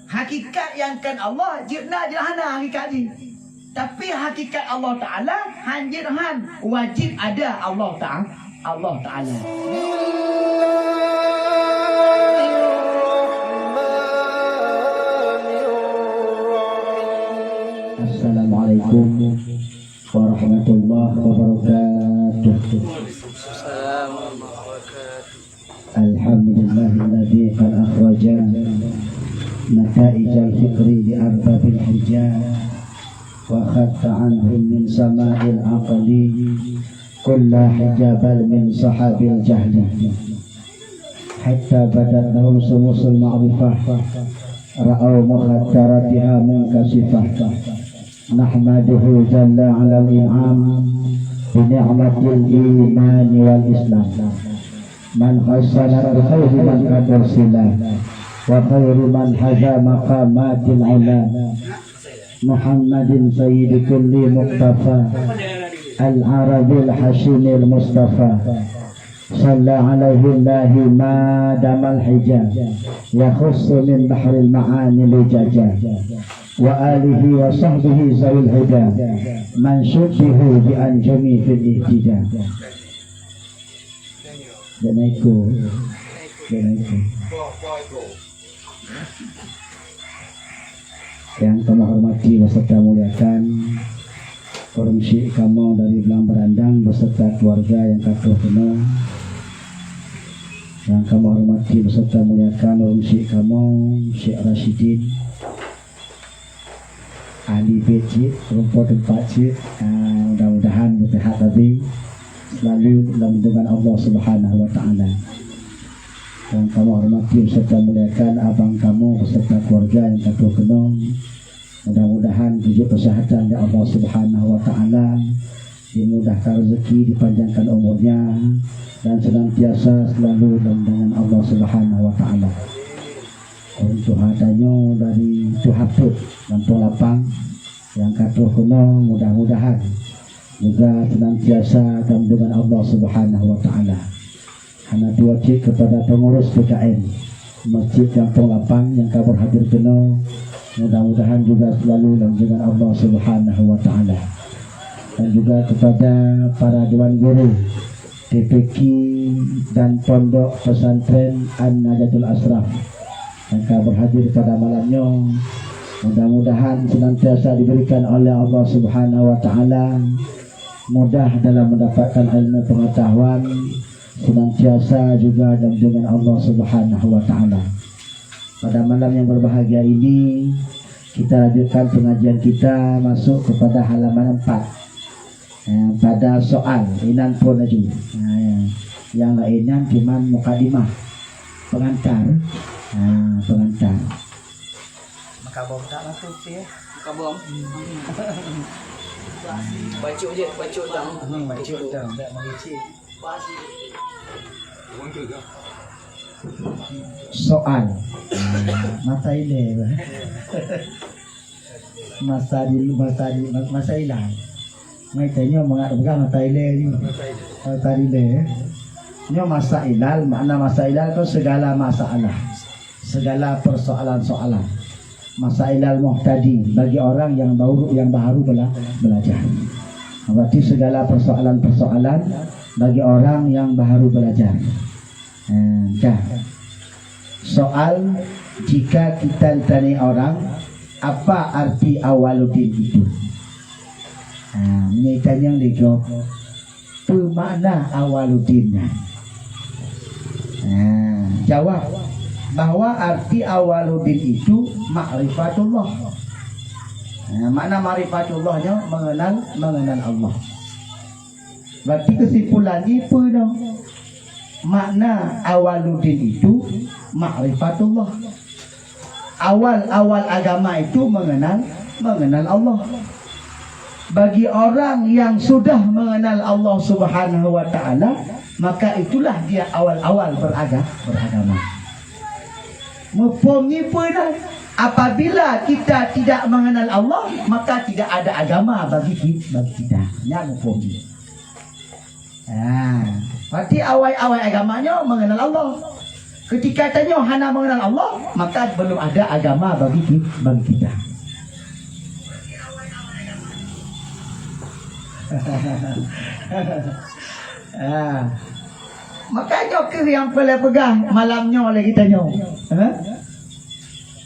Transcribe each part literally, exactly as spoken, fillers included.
Hakikat nyang kon Allah jeuet na, jeuet hana hakikat jih. Tapi hakikat Allah Taala han jeuet han, wajéb ada Allah Taala. Allah Taala. Assalamualaikum warahmatullahi wabarakatuh. Alhamdulillahilladzi qad akhraja nataijal fikri li arbabil hija wa khatta anhum min sama'il aqli kulla hijabal min sahabil jahli hatta badat lahum syumusul ma'rifah ra'au mukhaddaratiha munkasifah. Nahmaduhu jalla alal in'am bi ni'matil imani wal islam. Man khassana bi khairi man qad ursila wa khairu man haza maqamatil ula. Muhammadin sayyidi kulli muqtafa al-arabil hasyimil mustafa. Shalla alaihi Allahi ma damal hija yakhussu min bahril ma'ani lujaja. Wa alihi wa sahbihi zawil huda man syubbihu bi anjumi fil ihtida. Assalamualaikum. Assalamualaikum. Nyang kamoe hormati beserta muliakan ureueng syik kamoe dari Blang Berandang beserta keluarga nyang ka troh keunoe. Nyang kamoe hormati beserta muliakan ureueng syik kamoe, Syekh Rasyidin, ahli bait cit, rumpok teumpat cit. Ah, mudah-mudahan meusehat tabi selalu lam lindungan Allah Subhanahu wa Taala. Dan kamoe hormati beserta muliakan abang kamoe beserta keluarga nyang ka troh keunoe. Mudah-mudahan dibri kesehatan lé Allah Subhanahu wa Taala, dimudahkan rezeki, dipanjangkan umurnya, dan senantiasa selalu dalam lindungan Allah Subhanahu wa Taala. Ureueng tuha tanyoe dari Tuha Peuet, Gampông Lapang, nyang ka troh keunoe, mudah-mudahan juga senantiasa dalam lindungan Allah Subhanahu wa Taala. Hana tuwoe cit kepada pengurus P K M Masjid Gampông Lapang nyang ka berhadir keunoe, mudah-mudahan juga selalu dalam lindungan Allah Subhanahu wa Taala. Dan juga kepada para dewan guru T P Q dan Pondok Pesantren An-Najatul Asyraf nyang ka berhadir pada malam nyoe. Mudah-mudahan senantiasa diberikan oleh Allah Subhanahu wa Taala mudah dalam mendapatkan ilmu pengetahuan, senantiasa juga dalam lindungan Allah Subhanahu wa Taala. Pada malam yang berbahagia ini, kita lanjutkan pengajian kita masuk kepada halaman empat. Eh, pada soal, inan phon laju. Nah, ya. Nyang laén nyan cuman mukadimah, pengantar. Ah, pengantar. Maka bom tak masuk sih. Maka bom. Bacut je, bacut dah. Hmm, bacut dah, tak mengecil. Soal. Masa ilée. Masa di, masa di, masa ilal. Ngai tanyoe mangat peugah masa ilée ni. Masa ilal. Nyoe masa ilal, makna masa ilal tu segala masalah. Segala persoalan-soalan. Masa ilal muhtadi bagi orang yang baru, yang baru bela-, belajar. Berarti segala persoalan-persoalan bagi orang yang baru belajar. Hmm, dah. Soal, jika kita ditanya orang, apa arti awaluddin itu? Ha, meunyoe tanyong lé gob, peue makna awaluddin nyan? Ha, jawab bahwa arti awaluddin itu makrifatullah. Ha, makna makrifatullah nyoe mengenal, mengenal Allah. Berarti kesimpulan ni peue nyoe? Makna awaluddin itu makrifatullah. Awal-awal agama itu mengenal, mengenal Allah. Bagi orang yang sudah mengenal Allah Subhanahu wa Taala, maka itulah dia awal-awal beraga-, beragama. Muphom ni peue dah? Apabila kita tidak mengenal Allah, maka tidak ada agama bagi ki-, bagi kita. Nyan muphom ni. Ha, berarti awai-awai agama nyoe mengenal Allah. Ketika tanyoe hana mengenal Allah, maka belum ada agama bagi ki-, bagi kita. Ah. Maka nyoe keuh nyang peureulée peugah malam nyoe lé geutanyoe. Eh?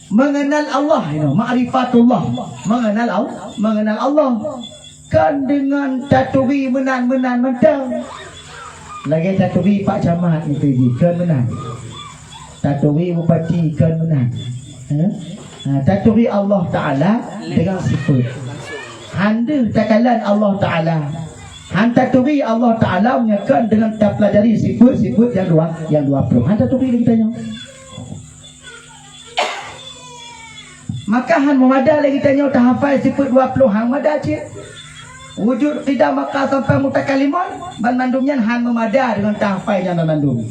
Mengenal Allah, you know, ma'rifatullah. Mengenal Al-, mengenal Allah. Kon deungon taturi meunan-meunan mantong. Lagée taturi Pak Camat nyan tadi, kon meunan. Taturi bupati, kon meunan. Eh? Ha, taturi Allah Ta'ala deungon sifeut. Han deuh takalon Allah Ta'ala. Han taturi Allah Ta'ala meunyoe kon deungon tapeulajari sifeut-sifeut nyang dua, nyang dua ploh. Han taturi lé geutanyoe. Maka han meumada lé geutanyoe tahafai sifeut dua ploh, han meumada cit. Wujud, qidam, baqa sampai mutakalimon, banmandum nyan han meumada deungon tahafai nyan banmandum.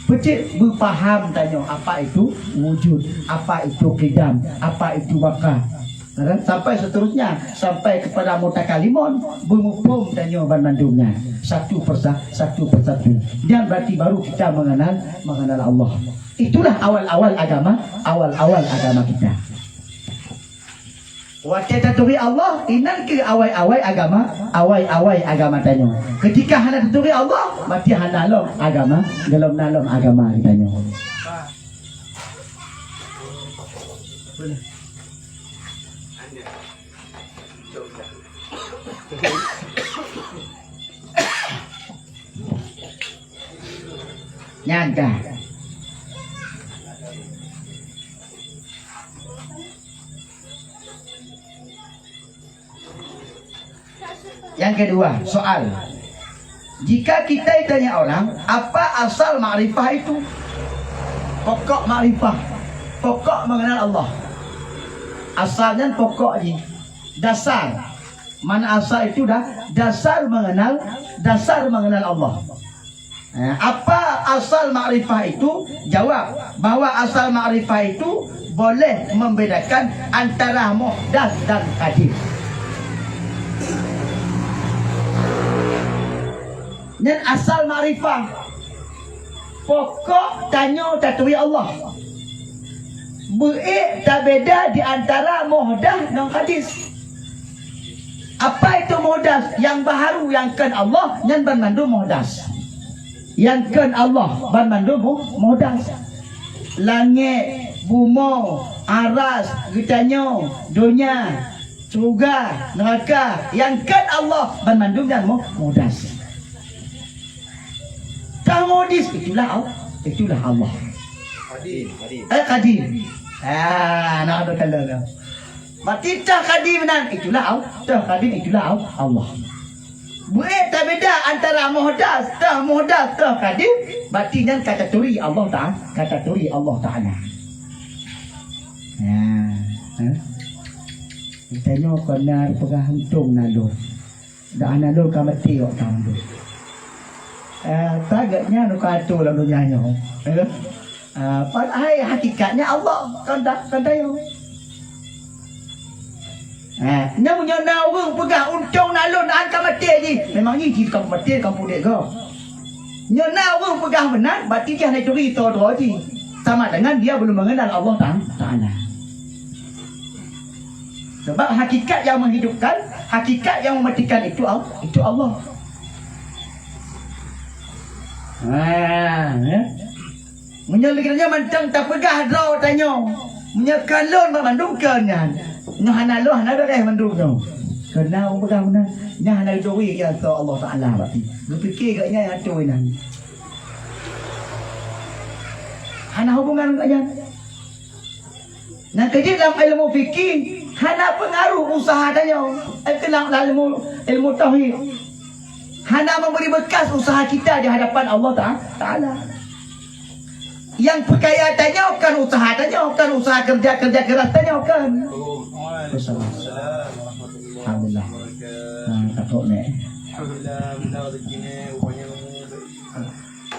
Peucit beupaham tanyoe apa itu wujud, apa itu qidam, apa itu baqa. Dan sampai seterusnya, sampai kepada mutakalimon, beumuphom tanyoe banmandum nyan. Satu persa-, satu persatu. Dan berarti baru kita mengenal, mengenal Allah. Itulah awal-awal agama, awal-awal agama kita. Watée taturi Allah, inan keuh awai-awai agama, awai-awai agama tanyoe. Ketika hana taturi Allah, berarti hana lom agama, golom na lom agama geutanyoe. Nyan ka. Yang kedua, soal. Jika kita ditanya orang, apa asal makrifah itu? Pokok makrifah, pokok mengenal Allah. Asal nyan pokok jih, dasar. Mana asal itu dah dasar mengenal, dasar mengenal Allah. Eh, apa asal makrifah itu? Jawab bahwa asal makrifah itu boleh membedakan antara muhdas dan qadim. Nyan asal makrifah. Pokok tanyoe taturi Allah. Beuék tabeda di antara muhdas ngon hadis. Apa itu muhdas? Yang baharu, yang kon Allah, nyan banmandum muhdas. Yang kon Allah, banmandum mu-, muhdas. Langét, bumoe, aras, geutanyoe, donya, syeuruga, neuraka, yang kon Allah, banmandum nyan mu-, muhdas. Toh muhdis, itulah Al-, itulah Allah. Qadim, qadim. Eh, qadim. Ah, nah, ada kala dah. Berarti toh qadim nan, itulah Al-, toh qadim, itulah Al-, Allah. Beuék tabeda antara muhdas, toh muhdas, toh qadim, berarti nyan ka taturi Allah Ta'ala, ka taturi Allah Ta'ala. Ya, eh? Geutanyoe kon na peugah untông na lôn. Dak hana lôn ka maté awak tam tu. Eh, target nyan ka atur lam dunia nyoe. Eh? Ah, padahai hakikatnya Allah kon ta-, kon tanyoe. Eh, nyoe meunyoe na ureueng peugah untông na lôn, an ka maté jih. Memang jih jih ka maté, ka pudek gob. Nyoe na ureueng peugah meunan, berarti jih hana turi toe droe jih. Sama dengan dia belum mengenal Allah Ta-, Ta'ala. Sebab hakikat yang menghidupkan, hakikat yang mematikan itu Al-, itu Allah. Ha, ya. Meunyoe lagèe nyoe mantong tapeugah droe tanyoe, meunyoe ka lôn bak mandum keu nyan, nyoe hana lôn, hana beureh mandum nyoe. Keu na ureueng peugah meunan, nyan hana geuturi ya Allah Ta'ala bak jih. Geupike gobnyan nyang atoi nyan. Hana hubungan ngon gobnyan. Nyang keujeuet lam ilmu fikih, hana peungaruh usaha tanyoe. Eh, keu lam ilmu, ilmu tauhid. Hana memberi bekas usaha kita di hadapan Allah Ta-, Ta'ala. Nyang peukaya tanyoe kon usaha tanyoe, kon usaha keureuja-keureuja keuras tanyoe, kon. Alhamdulillah. Ha, takut ni.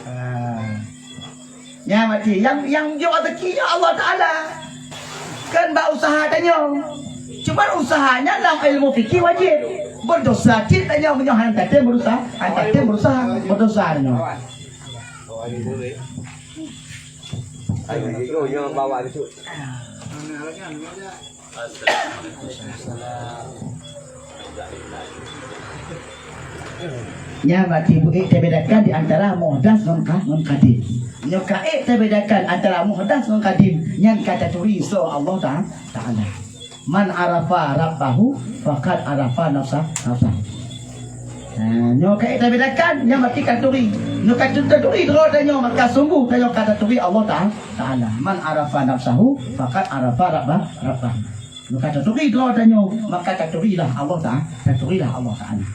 Ah. Nyan mati. Nyang, nyang jok rezeki nyan Allah Ta'ala. Kon bak usaha tanyoe. Cuma usaha nyan lam ilmu fikih wajib. Berdosa cit tanyoe meunyoe han tatem berusaha, han tatem berusaha, berdosa tanyoe. Ayo, nyoe bawa besok. Nyan berarti beuék tabedakan di antara muhdas ngon ka-, ngon kadim. Nyoe ka ék tabedakan antara muhdas ngon kadim, nyan ka taturi soe Allah Ta-, Taala. "Man arafa rabbahu faqad arafa nafsa-, nafsahu." Ha, nyoe ka tabedakan, nyan berarti ka turi. Nyoe ka taturi droe tanyoe, maka sungguh tanyoe ka taturi Allah Ta-, Taala. "Man arafa nafsahu faqad arafa rabba-, rabbahu." Nyoe ka taturi droe tanyoe, maka taturilah Allah Ta-, taturilah Allah Taala.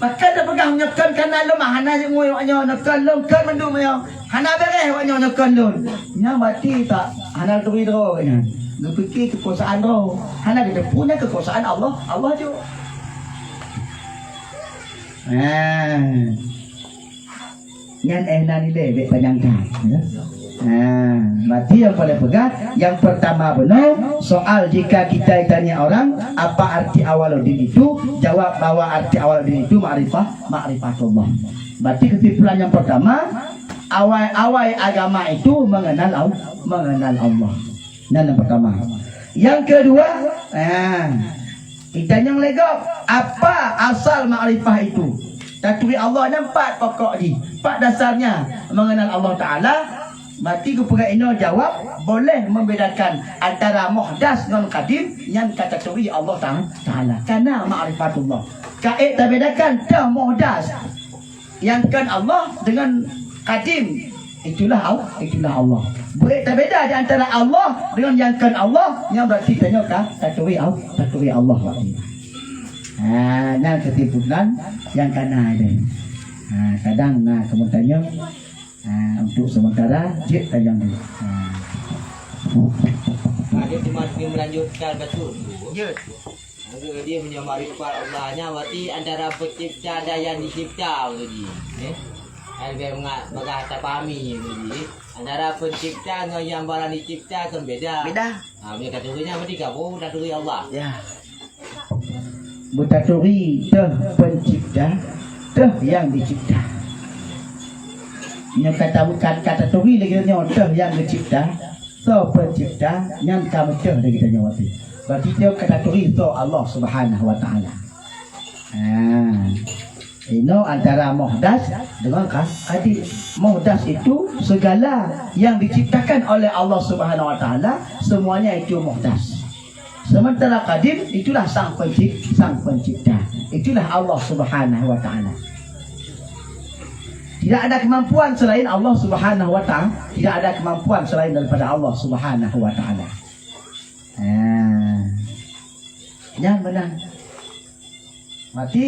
Pakon tapeugah nyoe kon kana lôn, hana jingui awak nyoe, nyoe kon lôn, kon mandum nyoe. Hana beureh awak nyoe, nyoe kon lôn. Nyan berarti tak hana turi droe nyan. Geupike keukuasaan droe. Hana geuteupeue nyan keukuasaan Allah, Allah jok. Ha. Nyan eh na nilai bèk panyangka, ya. Ha, berarti nyang paleng peugah, nyang pertama bunoe, soal jika kita ditanya orang, apa arti awal din itu? Jawab bahwa arti awal din itu makrifah, makrifatullah. Berarti kesimpulan nyang pertama, awai-awai agama itu mengenal Al-, mengenal Allah. Nyan nyang pertama. Nyang kedua, ha, Itanyong lé gob, apa asal makrifah itu? Taturi Allah nyan pat pokok jih, pat dasarnya mengenal Allah Taala. Berarti geupeugah inoe jawab, boleh membedakan antara muhdas ngon kadim, nyan ka taturi Allah Ta-, Taala. Kana makrifatullah. Ka ék tabedakan teuh muhdas. Nyang kon Allah dengan kadim, itulah Al-, itulah Allah. Beuék tabeda di antara Allah dengan nyang kon Allah, nyan berarti tanyoe ka taturi Al-, taturi Allah. Ha, nyan keusimpulan nyang kana nyan. Ha, kadang na keumeutanyoe, ha, untuk sementara jeuet tajam dulu. Ha. Ada cuma melanjutkan betul. Jeuet. Jadi, meunyoe makrifat Allah nyan berarti antara pencipta dan yang dicipta, beutôi jih. Eh? Kan biar menga-, bagah tapahami, beutôi jih. Antara pencipta ngon yang barang dicipta kan beda. Beda. Ha, meunyoe kategori nyan berarti gabong kategori Allah. Ya. Beutaturi teuh pencipta, teuh yang dicipta. Nyoe kata bukan kategori lagèe nyoe teuh yang dicipta. Soe pencipta, nyan ka meucah dari geutanyoe watèe. Berarti dia kata turi soe Allah Subhanahu wa Taala. Ha. Inoe antara muhdas dengan ka-, kadim. Muhdas itu segala yang diciptakan oleh Allah Subhanahu wa Taala, semuanya itu muhdas. Sementara kadim itulah sang pencip-, sang pencipta. Itulah Allah Subhanahu wa Taala. Tidak ada kemampuan selain Allah Subhanahu wa Taala. Tidak ada kemampuan selain daripada Allah Subhanahu wa Taala. Ha. Nyan meunan. Berarti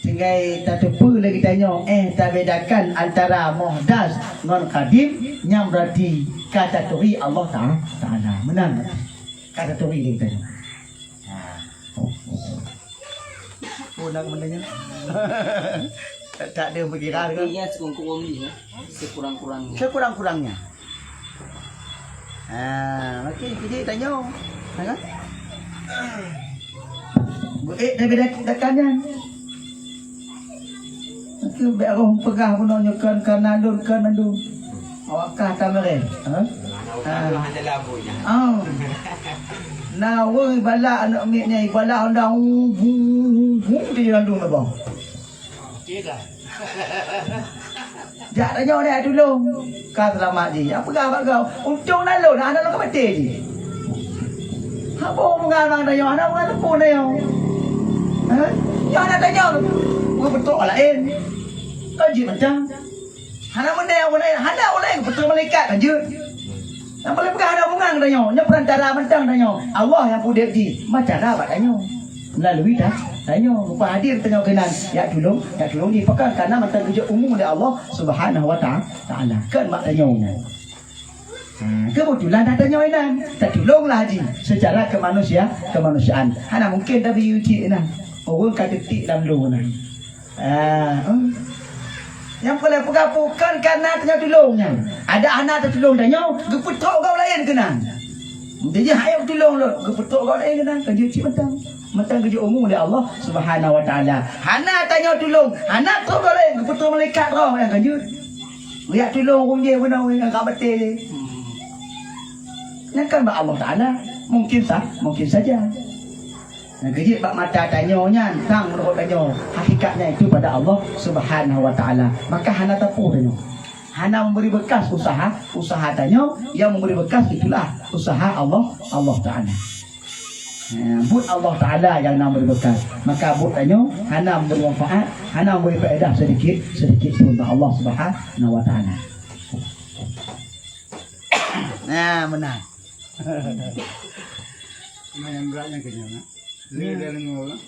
tinggai tateupeue lé geutanyoe, eh, tabedakan antara muhdas ngon kadim, nyan berarti ka taturi Allah Ta-, Taala. Meunan. Ka taturi lé geutanyoe. Ha. Oh, nak mendengar. Tak, tak ada pikiran ke? Iya, sekurang-kurangnya, ya. Sekurang-kurangnya. Sekurang-kurangnya. Ha, okey, jadi tanyoe. Ha, kan? Beuék dari dak-, dakan nyan. Okey, bèk roh peugah bunoe nyoe kon kana lôn kon mandum. Awak kah tameureh. Ha? Ha. Oh. Na weueh ibalak aneuk miet nyan, ibalak honda, hu, hu, hu, hu, di dalam dum bawah. Jak tanyoe nyan tulông. Ka seulamat jih. Nyang peugah bak gob, untông na lôn, hana lôn ka maté jih. Haba hubungan bang tanyoe, hana hubungan teupeu tanyoe. Ha? Nyoe hana tanyoe. Geupeutôk laén. Kan jih mantong. Hana meunyoe ureueng laén, hana ureueng laén geupeutôk malaikat kan jeuet. Nyang paleng peugah hana hubungan tanyoe, nyoe peurantara mantong tanyoe. Allah nyang peudép jih, meucara bak tanyoe. Meulalu ta-, tanyoe, rupa hadir tanyoe keunan, jak tulông, jak tulông jih. Pakon? Karena mantong geujok umu lé Allah Subhanahu wa ta-, Taala. Kon bak tanyoe nyan. Ha, keubeutulan dah tanyoe inan, tatulông lah jih secara kemanusia-, kemanusiaan. Hana mungken tabiyeu cit inan. Ureueng ka teutik lam lôn inan. Ah, hmm. Nyang paleng peugah bukon kana tanyoe tulông nyan. Adak hana tatulông tanyoe, geupeutrok gob laén keunan. Jadi, hai tulông lôn, geupeutrok gob laén keunan, ka jeuet cit mantong. Mantong geujok umu lé Allah Subhanahu wa Taala. Hana tanyoe tulông, hana trok gob laén, geupeutrok malaikat roh nyang ka jeuet. Geujak tulông ureueng jih bunoe nyang ka maté jih. Hmm. Nyan kan bak Allah Taala. Mungkin sa-, mungkin saja. Nyang keujeuet bak mata tanyoe nyan, sang meunurot tanyoe, hakikatnya itu pada Allah Subhanahu wa Taala. Maka hana tapeue tanyoe. Hana memberi bekas usaha, usaha tanyoe, yang memberi bekas itulah usaha Allah, Allah Taala. Eh, buet Allah Taala nyang na memberi bekas. Maka buet tanyoe hana memberi manfaat, hana memberi faedah sedikit, sedikit pun bak Allah Subhanahu wa Taala. Nah, meunan. Lumayan berat nyang kenyang, eh. Dia dah dengar orang.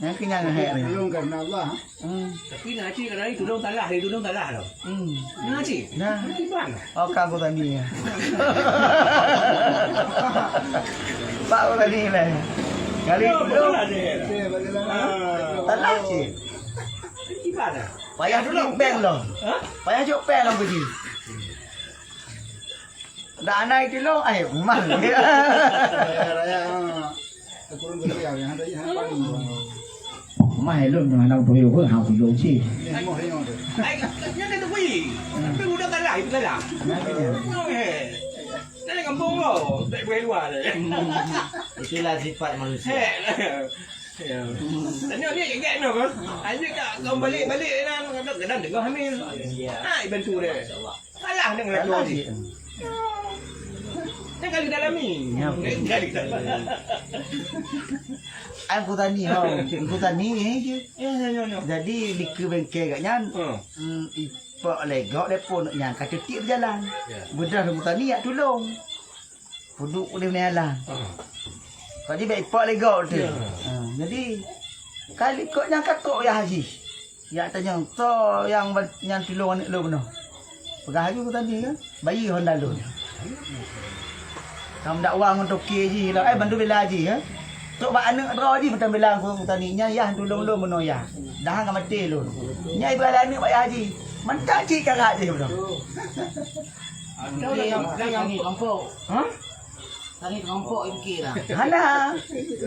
Nyang kenyang hek ni. Tolong karena Allah. Hmm. Tapi na cit kadang tulông salah, dia tulông salah tau. Hmm. Na cit. Nah. Kiban. Oh, ka aku tadi ya. Pak aku tadi lah. Kali tulông. Salah cit. Kiban. Payah dulu bank lo. Ha? Payah cok bank lo pergi. Dak anai tulông, ai, mal. Raya, raya, ha. Takurung geuriang, nyang ada, nyang ada. Mah lôn nyang hana beutôi, hana tulông cit. Ai, nyan dah teupui. Tapi udah kalah, itu kalah. Nah, iya. Oh, eh. Dalam kampung lo, tak boleh luar. Itulah sifat manusia. Eh. Ya. Tanya dia ingat no. Aja ka kau balik-balik dan kadang dengar hamil. Ya. Ha, bantu dia. Salah dengan lelaki. Salah dia. Dia kali dalami. Ya, betul. Dia kali dalami. Ai, Teungku Tani, ho. Teungku Tani, eh, je. Ya, ya, ya, ya. Jadi, di keu bengke gak nyan, hmm, ipok legok depo nyan ka tiep jalan. Ya. Bedah Teungku Tani yak tulông. Peuduek udeh meunan lah. Ah. Kok jibek ipok legok tu. Ya. Ha, jadi, kali kok nyang ka trok yah haji. Yak tanyong, "Soe nyang ban-, nyang tulông aneuk lôn bunoe?" Peugah laju Teungku Tani kan, "Bayi honda lôn." Ka meudakwah ngon toke jih lah, eh, bantu bela jih kan. Trok bak aneuk droe jih mantong bela Teungku Tani, "Nyan yah tulông lôn bunoe yah. Dah ka maté lôn." Nyan ibarat aneuk bak yah haji. Mantap cit karat jih bunoe. Ada orang yang, yang, yang, yang, ha? Langét rompok ibu kira. Hana.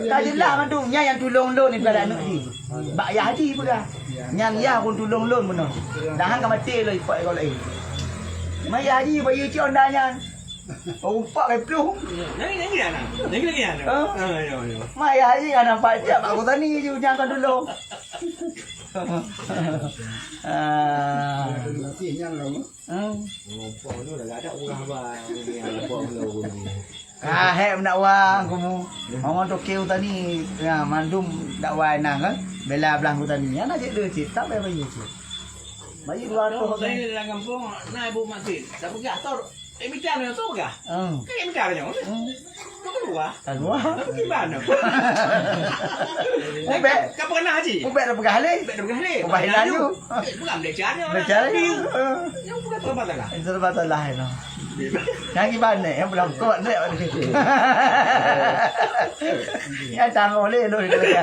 Ka jeulaih mandum nyan nyang tulông lôn ibarat aneuk jih. Bak yah jih peugah. Nyan yah pun tulông lôn bunoe. Dah ka maté lôn ipok lôn laén. Ma yah jih bayeue cit honda nyan. Oh, empat puluh. Nyan, nyan, nyan, nyan. Ha? Ah, ya, ya. Ma yah jih hana nampak jak bak Teungku Tani ju nyang ka tulông. Ah. Masih nyan lah. Hmm. Ngerompok tu dah ada orang abang ni, ngerompok tu ni. Ka hek meudakwah kamu. Ngomong toke Teungku Tani, ya, mandum dakwah inang kan. Bela blah Teungku Tani. Nyang na cit dua cit, tak payah bayeue cit. Bayeue dua ratus. Saya dalam kampung, na ibu masjid. Tak peugah, tor. Eh, mita nyoe tu peugah. Hmm. Kan mita nyoe. Hmm. Kau keluar. Ka keluar. Tapi gimana? Ubek. Kau pernah haji? Ubek dah peugah lé. Ubek dah peugah lé. Ubah hilang tu. Eh, bukan belajar ni orang. Belajar ni. Tapi, hmm, yang bukan tempat salah. Itu tempat salah, you know. Yang gimana? Yang belum kuat, tak? Yang tanggung lé, lu, dia kata.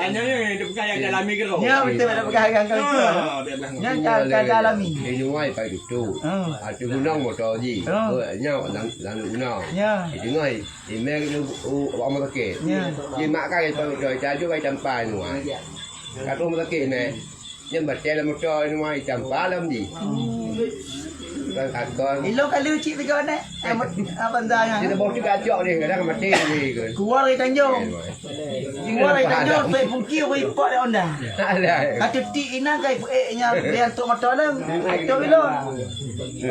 Hanya ni, dia bukan yang dalam mikro. Ya, betul, dia bukan yang kau itu. Ah, dia bilang. Yang kau, kau dalam ni. Dia nyuai pai tu. Hmm. Atu gunong motor ji. Hmm. Nyawa dalam, dalam gunong. Ya. Di tengah, di meh tu, u, u, rumah sakit. Ya. Di mak kai pai motor, ita ju pai tampai nuai. Kat rumah sakit meh. Nyan batèe lam motor nuai tampai lam di. Hmm. Kan kakon. Ilo kali cik tiga ni. Eh, apa dah? Kita bawa tiga cok ni, kadang mati ni ke. Keluar dari Tanjung. Keluar dari Tanjung, sampai Bungki, sampai ipok di Honda. Ada. Kata ti ina kai peuek nya, dia tu motor lem. Itu bilo.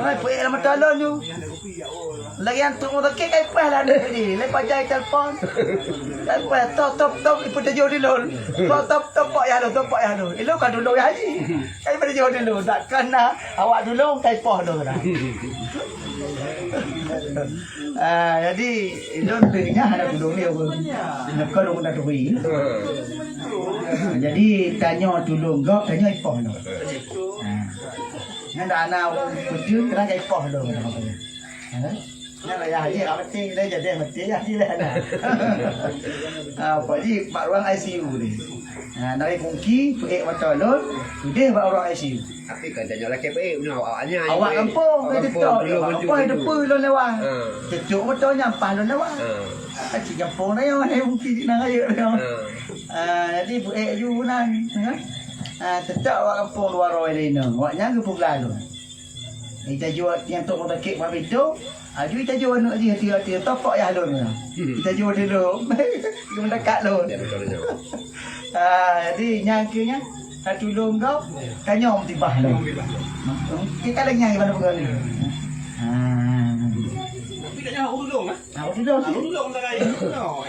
Ai, peuek lam motor lem tu. Lagi yang tu motor kai pah lah ni. Lepas jai telepon. Lepas top, top, top, ibu tujuh di lol. Top, top, top, pak ya lo, top, pak ya lo. Ilo kan dulu ya haji. Kai pada jauh dulu. Takkan nak awak dulu, kai poh dulu dah. Ah, jadi, lôn teuh nyan hana tulông lé ureueng. Nyoe ka lôn na turi. Jadi, tanyoe tulông gob, tanyoe ipoh lôn. Ah. Nyan dah ana ureueng peuteun, kena ka ipoh lôn. Ha? Nyan ayah haji, ka mati, dah jadi mati, jadi dah ana. Ah, Pak Haji, bak ruang I C U ni. Ha, dari Bungki, peuék motor lôn, udeh bak ruang I C U. Tapi kan tanyoe lakèe peuék, nyoe awaknyan. Awak kampung, awak kampung, tetap. Awak kampung, tetap lôn lewat. Ha. Tetap motor nyan, pas lôn lewat. Ha. Ah, cik kampung dah nyoe, hai Bungki, cik nang rayeuk dah nyoe. Ha. Ah, jadi peuék ju nan, ha? Ah, teutap awak gampông dua roe lé inong. Awak nyan geupeugah lôn. Ita jua nyang tok rumah sakit buka pintu. Aju ita jua aneuk jih hati-hati topok yah lôn. Ita jua dulu. Geumendekat lôn. Ah, jadi nyang keu nyan tatulông gob, tanyoe meutibah lôn. Kita lagi nyang gimana pun. Ah. Tapi tak nyawa urulung ah. Ah, urulung. Urulung tak lain. No.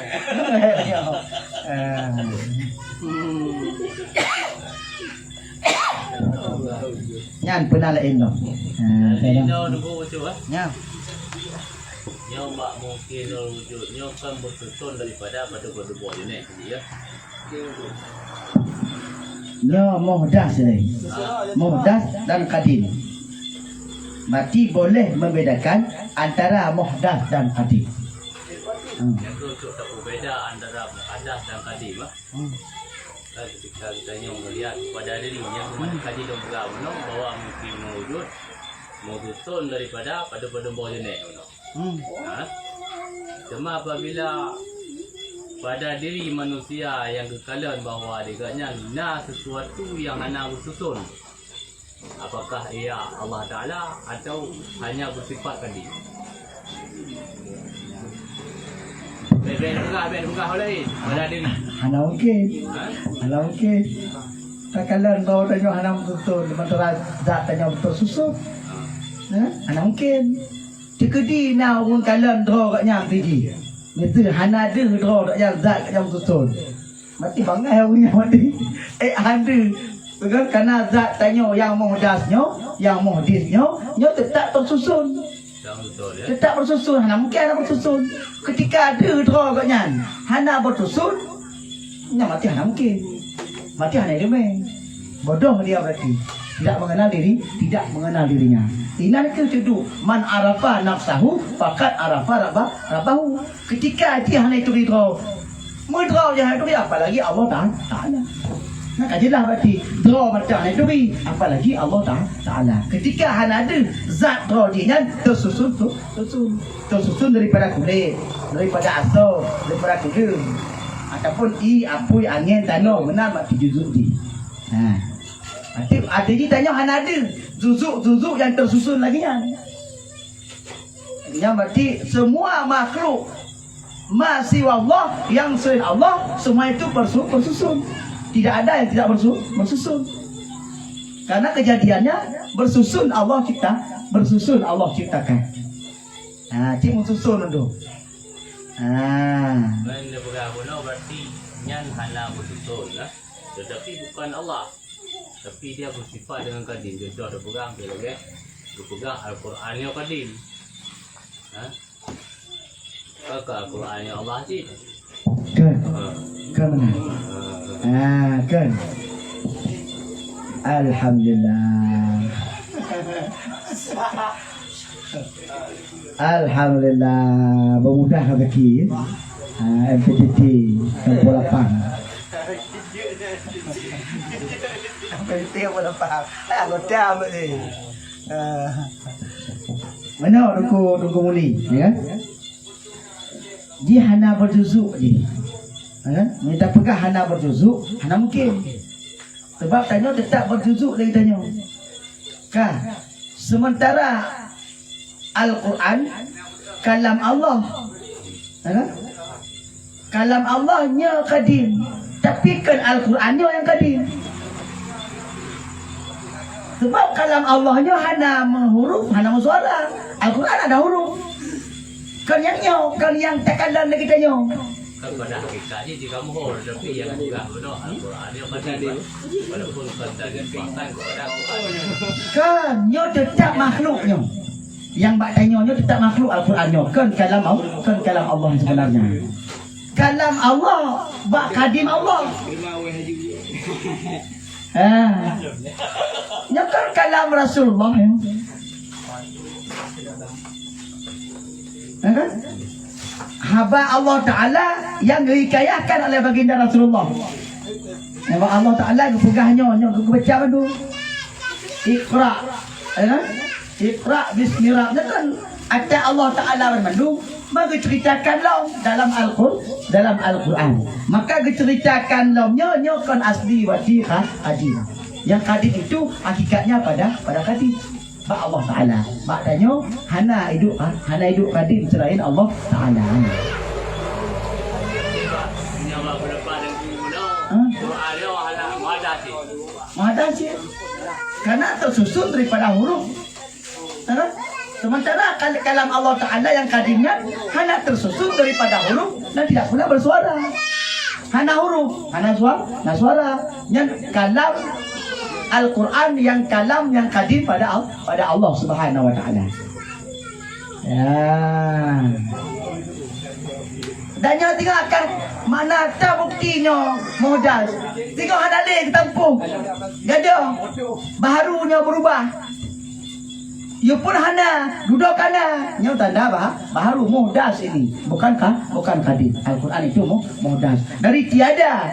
Ah. Hmm. Nyan peuna laén lom. Ha, laén lom nunggu wujud, eh? Nyan. Nyoe bak mungkin lom wujud nyoe kan beususun daripada padub-padub boh jeunèh tadi, ya. Nyoe muhdas laén. Muhdas dan qadim. Berarti boleh membedakan antara muhdas dan qadim. Hmm. Nyang keu untuk tapeubeda antara muhdas dan qadim, ah. Hmm. Kan ketika geutanyoe melihat pada diri nyang keumadan kaji lôn peugah bunoe bahwa mungkin mewujud, meususon daripada padub-padub boh jeunèh bunoe. Hmm. Ha? Cuma apabila pada diri manusia nyang geukalon bahwa di gobnyan na sesuatu nyang hana meususon, apakah ia Allah Taala atau hanya bersifat tadi? Bèk, bèk peugah, bèk peugah laén pada diri. Hana mungkin. Ha? Hana mungkin. Takalon droe tanyoe hana meususon, sementara zat tanyoe beutôi suson. Ha? Hana mungkin. Teukeudi na ureueng kalon droe gobnyan siji. Miseu hana deuh droe gobnyan zat gobnyan meususon. Mati bangai awak nyoe mati. Eh, hana. Bukan karena zat tanyoe nyang muhdas nyoe, nyang muhdis nyoe, nyoe tetap tersusun. Tetap tersusun, hana mungkin hana tersusun. Ketika ada droe gobnyan, hana bersusun, nyoe mati hana mungkin. Mati hana ileumèe. Bodoh dia berarti. Tidak mengenal diri, tidak mengenal dirinya. Inan keuh teuduk, "Man arafa nafsahu, faqad arafa rabba-, rabbahu." Ketika jih hana ituri droe, meudroe jih hana ituri, apalagi Allah Ta-, Taala. Nah, ka jeulaih berarti droe mantong hana ituri, apalagi Allah Ta-, Taala. Ketika hana ada zat droe jih nyan teususun tu, susun. Teususun daripada kulét, daripada asoe, daripada tuleueng, ataupun ie, apui, angén, tanoh, meunan mak juzuk jih. Nah, berarti, arti jih tanyoe hana ada juzuk-juzuk nyang teususun lagi nyan. Nyan berarti semua makhluk ma siwa Allah, yang selain Allah, semua itu persu-, bersusun. Tidak ada yang tidak bersu-, bersusun. Karena kejadiannya bersusun Allah cipta, bersusun Allah ciptakan. Ha, cit meususun tu. Ha. Ban dia peugah bunoe berarti nyan hana bersusun lah. Tetapi bukan Allah. Tapi dia bersifat dengan kadim. Contoh dia peugah, dia lagèe, dia peugah Al-Quran nyoe kadim. Ha? Ka Al-Quran nyoe Allah cit. Kan? Ha. Kan benar? Ha. Ah, kan? Alhamdulillah. Alhamdulillah, bermudah rezeki. Ha, M P T T, Tempo Lapang. M P T T Tempo Lapang. Ah, anggota ambil ni. Ah. Mana Teungku, Teungku Muli, ya kan? Jih hana berjuzuk jih. Ha? Meunyo tapeugah hana berjuzuk, hana mungkin. Sebab tanyoe tetap berjuzuk lé tanyoe. Ka, sementara Al-Quran kalam Allah. Ha? Kalam Allah nyoe kadim, tapi kon Al-Quran nyoe nyang kadim. Sebab kalam Allah nyoe hana meuhuruf, hana meusuara. Al-Quran ada huruf. Kon nyang nyoe, kon nyang takalon lagèe tanyoe. Kan pada hakikat jih jika mohor, tapi nyang peugah bunoe Al-Quran nyoe kan walaupun kon dari bahkan kepada Al-Quran. Kon nyoe tetap makhluk nyoe. Nyang bak tanyoe nyoe tetap makhluk Al-Quran nyoe, kon kalam Allah, kon kalam Allah sebenarnya. Kalam Allah bak kadim Allah. Ah. Nyoe kan kalam Rasulullah, ya. Ya kan? Haba Allah Taala yang dihikayahkan oleh baginda Rasulullah. Haba Allah Taala geupeugah nyoe, nyoe geubaca bandum. Iqra, ya kan? Iqra bismi rabbika. Nyoe kan ata Allah Taala bandum, maka geuceritakan lom dalam Al-Qur-, dalam Al-Quran. Maka geuceritakan lom nyoe, nyoe kon asli wati ha-, haji. Nyang kadim itu hakikatnya pada, pada kadim. Bak Allah Taala. Bak tanyoe hana idup, ha? Hana idup kadim selain Allah Taala. Ha? Muhdath cit. Karena tersusun daripada huruf. Ha? Sementara kal-, kalam Allah Taala yang kadim nyan hana tersusun daripada huruf dan tidak pula bersuara. Hana huruf, hana sua-, hana suara. Nyan kalam Al-Quran yang kalam yang kadim pada Al-, pada Allah Subhanahu wa Taala. Ya. Dan nyoe teuka akan makna tabukti nyoe muhdath. Teuka hana lé geutampuh. Gadoh. Baharu nyoe berubah. Yo pun hana, dudoe kana. Nyoe tanda bah-, baharu muhdath ini. Bukan ka-, bukan kadim. Al-Quran itu mu-, muhdath. Dari tiada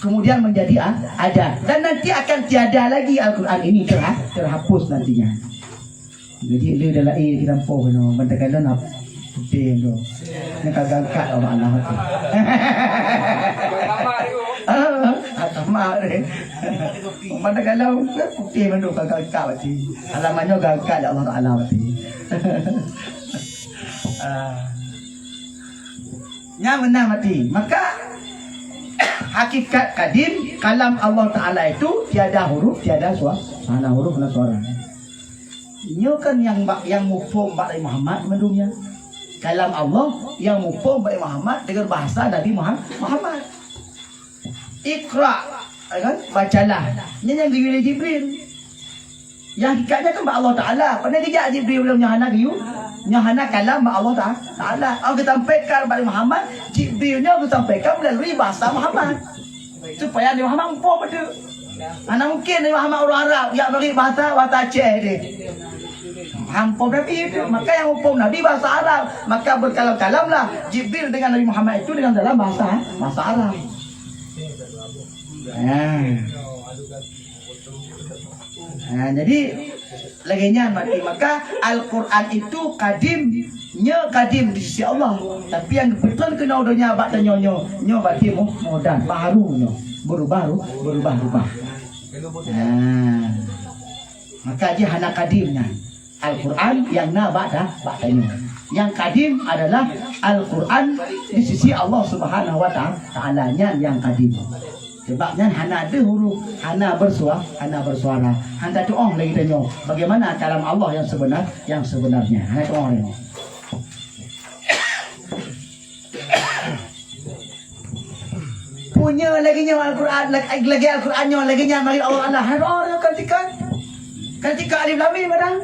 kemudian menjadi a-, ada. Dan nanti akan tiada lagi Al-Quran ini terha-, terhapus nantinya. Jadi, le dalam air kita empoh tu, bantakan dalam putéh tu. Ni ka gangkat Allah Allah tu. Ah, kamar ni. Bantakan dalam putéh mandum ka gangkat berarti. Alamat nyoe gangkat ya Allah Taala berarti. Ah. Nyan meunan mati. Maka hakikat kadim kalam Allah Taala itu tiada huruf, tiada sua-, hana huruf, hana suara. Nyoe kan nyang bak, nyang muphom bak Nabi Muhammad mandum nyan. Kalam Allah nyang muphom bak Nabi Muhammad dengan bahasa Nabi Muha-, Muhammad. Iqra, ya kan? Bacalah. Nyan nyang geuyue lé Jibril. Nyang hakikatnya kan bak Allah Taala. Pane geujak Jibril nyoe hana geuyue? Nyoe hana kalam bak Allah Ta-, Taala. Oh, geusampaikan bak Muhammad, Jibril nyoe geusampaikan melalui bahasa Muhammad. Supaya Nabi Muhammad muphom beutôi. Hana mungkin Nabi Muhammad ureueng Arab, jak bagi bahasa, bahasa Aceh deh. Muphom Nabi itu, maka nyang muphom Nabi bahasa Arab, maka berkalam-kalamlah Jibril dengan Nabi Muhammad itu dengan dalam bahasa, bahasa Arab. Ha. Ha, jadi lagèe nyan berarti maka Al-Quran itu kadim, nyoe kadim di sisi Allah. Tapi nyang geupeutrön keunoe donya bak tanyoe nyoe, nyoe berarti mu-, muhdath, baharu nyoe, berubah ru-, berubah-rubah. Ha. Maka jih hana kadim nyan. Al-Quran nyang na bak ta-, bak tanyoe. Nyang kadim adalah Al-Quran di sisi Allah Subhanahu wa Ta-, Taala, nyan nyang kadim. Sebab nyan hana ada huruf, hana bersua-, hana bersuara. Han tatu'oh lé geutanyoe bagaimana kalam Allah yang sebenar, yang sebenarnya. Han tatu'oh lé nyoe. Punya lagèe nyoe Al-Quran, lag-, lagèe Al-Quran nyoe, lagèe nyan mari Allah Allah. Hai, oh, kan tikan. Kan tikan alif lam mim padahal.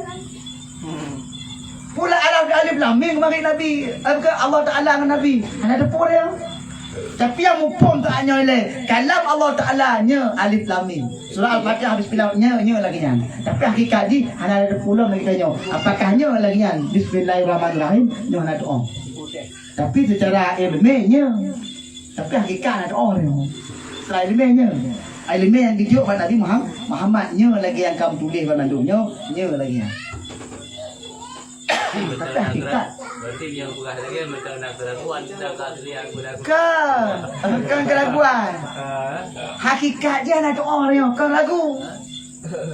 Pula alif, alif lam mim mari Nabi, eh, ke Allah Taala ngon Nabi. Hana teupeue dia. Tapi nyang muphom tu nyoe lé, kalam Allah Taala nyoe alif lam mim. Surah Al-Fatihah bismillah nyoe, nyoe lagèe nyan. Tapi hakikat jih hana teupeue lom lagèe nyoe. Apakah nyoe lagèe nyan? Bismillahirrahmanirrahim. Nyoe hana teu'oh. Tapi secara ilmiah nyoe. Tapi hakikat hana teu'oh nyoe. Secara ilmiah nyoe. Ilmiah nyang geujok bak Nabi Muham-, Muhammad nyoe lagèe nyang ka meutuléh bak mandum nyoe, nyoe lagèe nyan. Tapi hakikat. Berarti nyang peugah lagèe macam na keraguan, sedangkan asli aku dah Kan, kan keraguan. Hakikat jih hana teu'oh nyoe, kan ragu.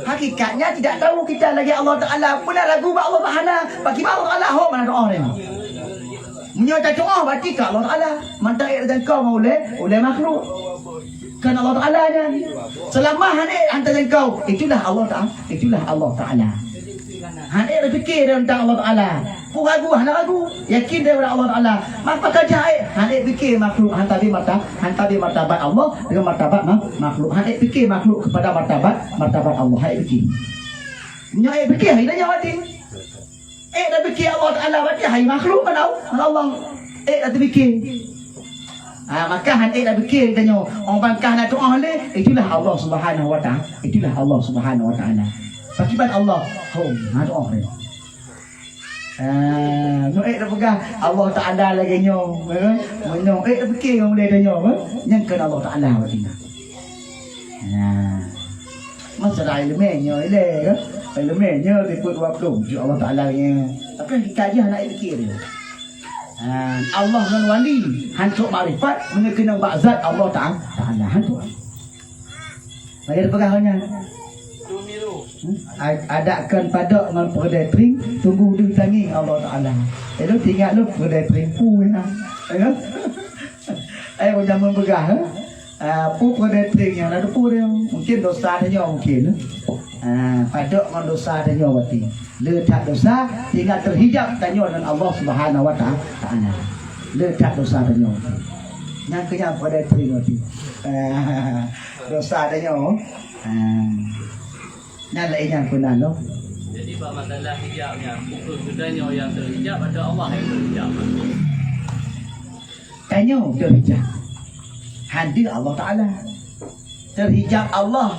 Hakikatnya tidak tahu kita lagèe Allah Taala. Pernah ragu bak Allah Taala. Bagi bak Allah Taala, ho mana doa dia. Meunyoe tatu'oh, berarti ka Allah Taala. Mantong ék tajangkau ngon ulèe, ulèe makhluk. Kan Allah Taala nyan. Selama han ék han tajangkau, itulah Allah Taala. Itulah Allah Taala. Han ék tapiké teuntang Allah Taala. Peue ragu, hana ragu. Yakin daripada Allah Taala. Maka ka jai, han ék piké makhluk, han tabi marta-, han tabi martabat Allah dengan martabat ma-, makhluk. Han ék piké makhluk kepada martabat, martabat Allah. Han ék piké. Nyoe ék piké, hai nyoe hati. Ék dah piké Allah Taala, berarti hai makhluk kan Allah. Kan Allah. Ék dah terpiké. Ha, maka han ék dah piké tanyoe. Orang bangkah na doa lé, itulah Allah Subhanahu wa Taala. Itulah Allah Subhanahu wa Taala. Pakiban Allah. Hom, na doa lé. Ah, nyoe ék tapeugah Allah Taala lagèe nyoe, ya kan? Meunyoe ék tapikir ngon ulèe tanyoe, kan? Nyang kheun Allah Taala bak tinggai. Nah. Masalah ileumèe nyoe ilèe, kan? Ileumèe nyoe sifeuet dua ploh, jeuet Allah Taala nyoe. Tapi hakikat jih hana ék pikir. Ah, Allah ngon wali, han trok makrifat, meunyoe keunong bak zat Allah Ta-, Taala, han trok. Lagèe tapeugah nyan. A-, adak kon padok ngon peureudai trieng, tunggu deuh tangieng Allah Taala. Eh, lôn teuingat lôn peureudai trieng peue nyan. Eh, eh, jameun peugah, eh? Ah, peue peureudai trieng nyan, na peue dia? Mungkin dosa tanyoe mungkin. Ah, padok ngon dosa tanyoe berarti. Le that dosa, tinggai teuhijab tanyoe ngon Allah Subhanahu wa Ta-, Taala. Le that dosa tanyoe. Nyang keu nyan peureudai trieng berarti. Ah, dosa tanyoe. Ah. Nyan laén nyang peuna lom. Jadi, bak masalah hijab nyan, bukan geutanyoe nyang teuhijab atau Allah nyang teuhijab? Tanyoe teuhijab. Han deuh Allah Taala. Teuhijab Allah,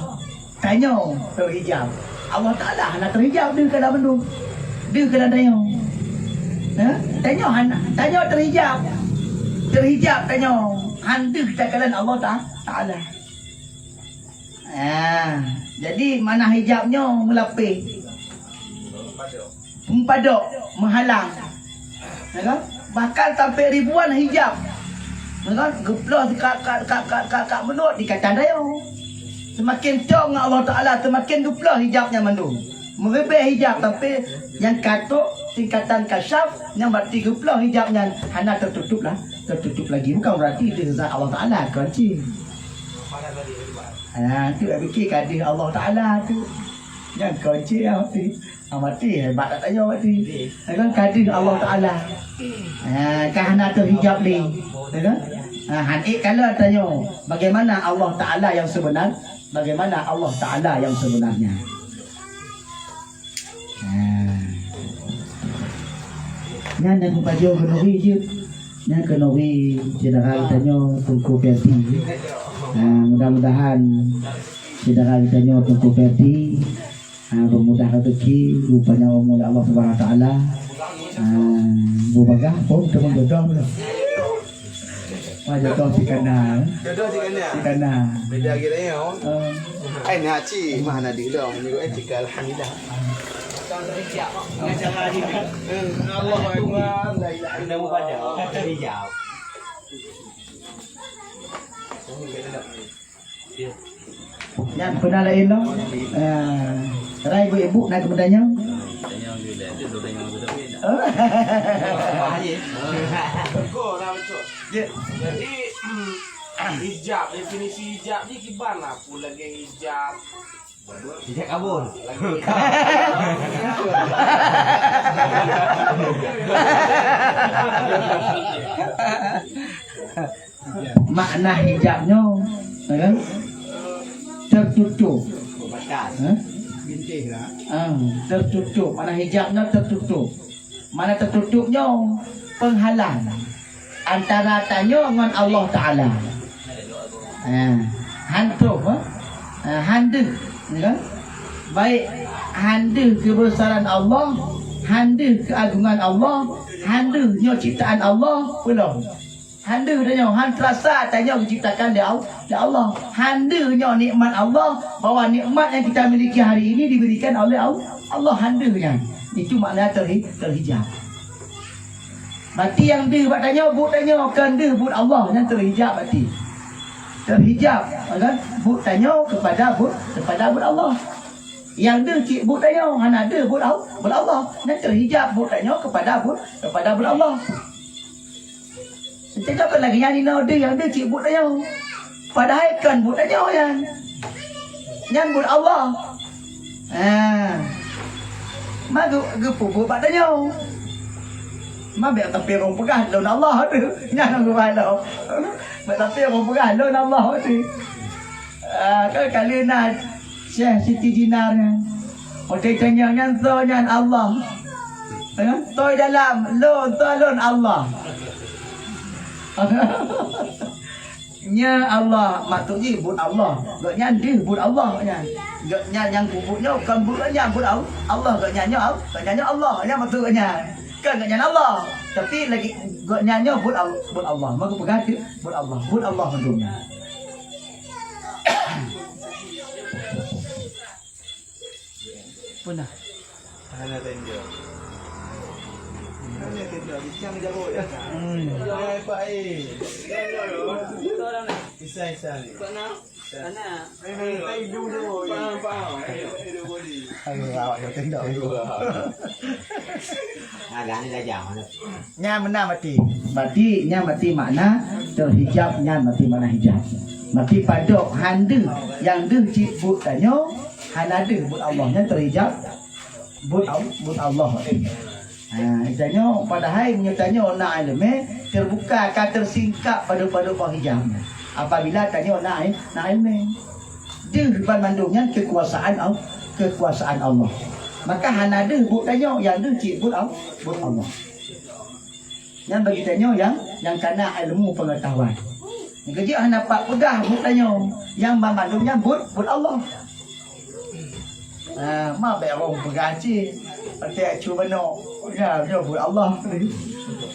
tanyoe teuhijab. Allah Taala hana teuhijab deuh keu lam mandum. Deuh keu lam tanyoe. Ha? Tanyoe hana, tanyoe teuhijab. Teuhijab tanyoe. Han deuh takalon Allah Ta-, Taala. Ah, jadi makna hijab nyoe meulapéh. Meupadok, meuhalang. Ya kan? Bahkan sampai ribuan hijab. Ya kan? Geuploh ka, ka, ka, ka, ka, ka meunut di kacang dayong. Seumaken cong ngon Allah Taala, seumaken geuploh hijab nyan mandum. Meuribée hijab, tapi nyang ka trok tingkatan kasyaf, nyang berarti geuploh hijab nyan hana teututup lah, teututup lagi. Bukan berarti deuh zat Allah Taala, kon cit. Ha, tu dak pike ka deuh Allah Taala tu. Nyan kon cit ya mati. Ha, mati hebat that tanyoe mati. Ha, kan ka deuh Allah Taala. Ha, ka hana teuhijab lé. Ya kan? Ha, han ék kalon tanyoe bagaimana Allah Taala yang sebenar, bagaimana Allah Taala yang sebenarnya. Ha. Nyan nyang kupajoh keuneuri jeuet. Nyan keuneuri syedara geutanyoe Teungku Ferdi. Ha, mudah-mudahan syedara geutanyoe Teungku Ferdi, ha, beumudah rezeki, beupanyang umu lé Allah Subhanahu Wa Taala. Ha, beubagaih phon teuma jodoh. Wah, jodoh cit ka na. Jodoh cit ka na. Cit ka na. Beda lagi dah, ya. Oh. Ai, nak cit, mah na di dah. Ni, eh, cit ka, alhamdulillah. Eh, Allahu Akbar. La ilaha illallah. Nyan peuna laén lom. Ah, rai bu ibu nak ke peutanyong. Jeuet. Jadi, hijab, definisi hijab ni kiban lah. Peue lagèe hijab. Hijab kabun. Makna hijab nyoe, ya kan? Tertutup. Pembatas. Ha? Bintih lah. Ah, tertutup. Makna hijab nyoe tertutup. Makna tertutup nyoe penghalang antara tanyoe ngon Allah Taala. Ha, han troh, ha? Ha, han deuh, ya kan? Baik han deuh kebesaran Allah, han deuh keagungan Allah, han deuh nyoe ciptaan Allah, peue lom. Han deuh tanyoe, han terasa tanyoe diciptakan lé Al-, lé Allah. Han deuh nyoe nikmat Allah, bahwa nikmat yang kita miliki hari ini diberikan oleh Al-, Allah, han deuh nyan. Itu makna terhi-, terhijab. Berarti nyang deuh bak tanyoe, buet tanyoe, kon deuh buet Allah, nyan terhijab berarti. Terhijab, kan? Buet tanyoe kepada buet, kepada buet Allah. Nyang deuh cit buet tanyoe, hana deuh buet Al-, buet Allah. Nyan terhijab buet tanyoe kepada buet, kepada buet Allah. Teuka kon lagèe nyan inoe deuh nyang deuh cit buet tanyoe. Padahai kon buet tanyoe nyan. Nyan buet Allah. Ha. Ma geu-, geupeubuet bak tanyoe. Ma bèk tapi ureueng peugah lôn Allah tu. Nyan ureueng peugah lôn. Bèk tapi ureueng peugah lôn Allah tu. Ah, kan kali na Syekh Siti Jinar nyan. Watèe tanyong nyan soe nyan Allah. Eh, soe dalam, lôn, soe lôn Allah. Nya Allah, maksud jih buet Allah. Gobnyan deuh buet Allah nyan. Gobnyan nyang kubuet nyoe kon buet gobnyan, buet Al-, Allah. Gobnyan nyoe Al-, gobnyan nyoe Allah. Nyan maksud gobnyan. Kon gobnyan Allah. Tapi lagi gobnyan nyoe buet Al-, buet Allah. Maka peugah tu buet Allah. Buet Allah mandum nyan. Peunah. Hana tenda. Hana tenda, bicang jago ya. Hmm. Hai, Pak, eh. Isa, Isa ni. Nyan meunan mati. Mati, nyan mati makna terhijab, nyan mati makna hijab. Mati padok han deuh, nyang deuh cit buet tanyoe, hana deuh buet Allah, nyan terhijab buet Al-, buet Allah. Ha, tanyoe padahai meunyoe tanyoe na ileumé, terbuka ka tersingkap padok-padok boh hijab. Apabila tanyoe na, na ileumé. Deuh banmandum nyan kekuasaan Al-, kekuasaan Allah. Maka hana deuh buet tanyoe, nyang deuh cit buet Al-, buet Allah. Nyan bagi tanyoe nyang, nyang kana ilmu pengetahuan. Nyang keujeuet hana pat peugah buet tanyoe, nyang banmandum nyan buet, buet Allah. Ha, ma bèk ureueng peugah cit, pakai acu manok. Nyan, nyan buet Allah.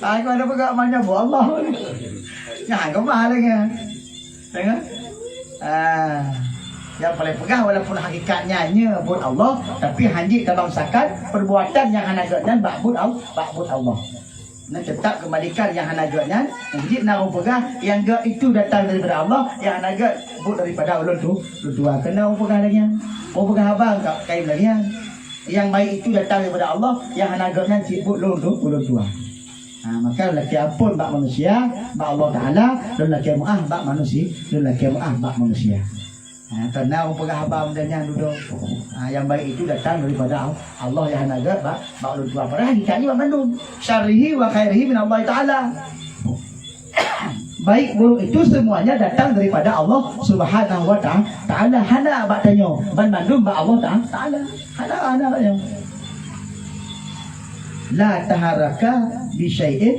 Ha, kau ada peugah ma nyan buet Allah. Nyan, kau ma lagèe nyan. Tengok. Ah, nyang paleng peugah walaupun hakikatnya nyoe buet Allah, tapi hanjeuet tabangsakan perbuatan nyang hana gét nyan bak buet Al-, bak buet Allah. Nah, tetap kembalikan nyang hana gét nyan. Hanjeuet na ureueng peugah nyang gét itu datang daripada Allah, nyang hana gét buet daripada ulôn tu, ulôn tuha. Keunan ureueng peugah lagèe nyan. Ureueng peugah haba ka, ka lagèe nyan. Nyang baik itu datang daripada Allah, nyang hana gét nyan cit buet lôn tu, ulôn tuha. Ha, maka lôn lakèe ampôn bak manusia, bak Allah Taala, lôn lakèe meu'ah bak manusia, lôn lakèe meu'ah bak manusia. Ha, karena ureueng peugah haba model nyan dudoe. Ha, nyang baik itu datang daripada Al-, Allah, nyang hana gét bak, bak ulôn tuha. Padahai hakikatnya bak mandum. Syarrihi wa khairihi min Allah Taala. Baik buruk itu semuanya datang daripada Allah Subhanahu wa Ta-, Taala. Hana bak tanyoe, banmandum bak Allah Ta-, Taala. Hana, hana bak nyoe. La taharraka bi syai'in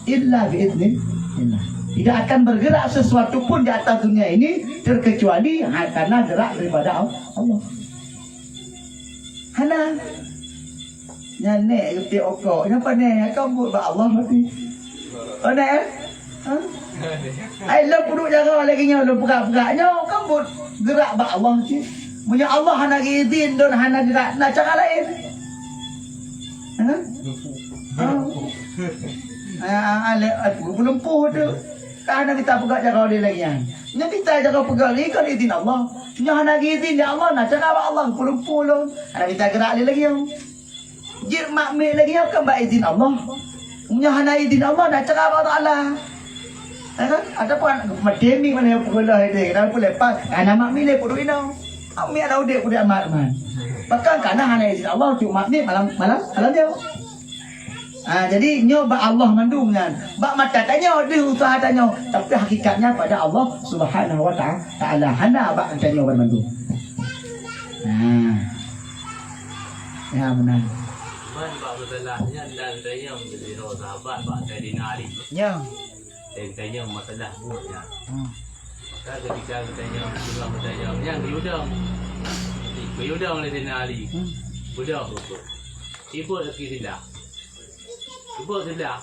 illa bi idznillah. Tidak akan bergerak sesuatu pun di atas dunia ini terkecuali ha-, karena gerak daripada Al-, Allah. Hana. Nyan nèk geutiek rukok, nyan pane, kan buet bak Allah berarti. Pane, eh? Ha? Ai lôn peuduek jaroe lagèe nyoe, lôn peugah-peugah nyoe, kan buet gerak bak Allah cit. Meunyoe Allah hana geuizin lôn hana gerak, na cara laén. Ha? Ha? Ah, ah, lé, ah, peulumpuh tu. Kan hana mita peugah jaroe lé lagèe nyan. Nyan mita jaroe peugah lé kon izin Allah. Nyoe hana geuizin lé Allah, na cara bak Allah peulumpuh lôn. Hana mita gerak lé lagèe nyoe. Jeuet mak miet lagèe nyoe kan bak izin Allah. Meunyoe hana izin Allah, na cara bak Allah Taala. Ya kan? Ataupun maté miet mana nyang peugeuleuh itu, kenapa pun lepas? Hana mak miet lé peuduek inoe. Mak miet ada udép, udép amat man. Bahkan kana hana izin Allah untuk mak miet malam, malam, malam nyoe. Ha, jadi nyoe bak Allah mandum nyan. Bak mata tanyoe deuh usaha tanyoe, tapi hakikatnya pada Allah Subhanahu wa Ta-, Taala. Hana bak tanyoe ban mandum. Ha. Ya, meunan. Ban bak masalah nyan dan tanyong sidroe sahabat bak Saidina Ali. Ya. Dan tanyong masalah buet nyan. Hmm. Maka ketika geutanyong, geutanyong, geutanyong, nyan geuyue dong. Geuyue dong lé Saidina Ali. Hmm. Beudôh buet. Ibuet lagi siblah. Ibuet siblah.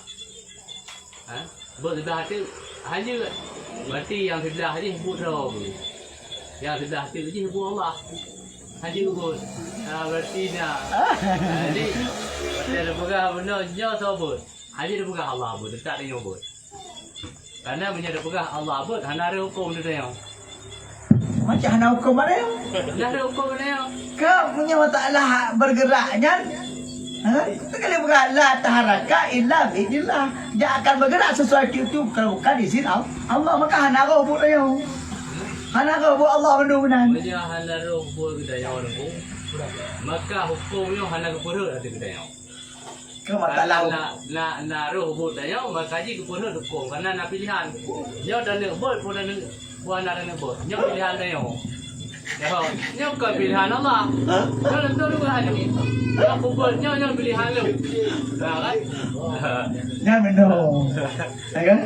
Ha? Buet siblah tu, hana. Berarti nyang siblah jih buet droe. Nyang siblah tu jih buet Allah. Hana buet. Ha, berarti na. Jadi, watèe tapeugah bunoe nyoe soe buet. Hana tapeugah Allah buet, teutap tanyoe buet. Karena meunyoe tapeugah Allah buet, hana rhot huköm tanyoe. Macam hana huköm tanyoe? Hana rhot huköm tanyoe. Ka meunyoe masalah bergerak nyan, ha? Sekali peugah la taharaka illa bi'idznillah. Tidak akan bergerak sesuatu itu kalau bukan izin Al-, Allah. Maka hana rhot buet tanyoe. Hana rhot buet Allah mandum meunan. Meunyoe hana rhot buet geutanyoe, maka huköm nyoe hana geupeurhot ateueh geutanyoe. Keu masalah na, na, na rhot buet tanyoe, maka jih geupeurhot huköm, karena na pilihan. Nyoe taneuk buet, peue taneuk, peue hana taneuk buet. Nyoe pilihan tanyoe. Nyoe, nyoe kon pilihan Allah. Nyoe tentu juga hanya. Nyoe kubuet nyoe, nyoe pilihan lôn. Nah, kan? Nyan meunoe. Ya kan?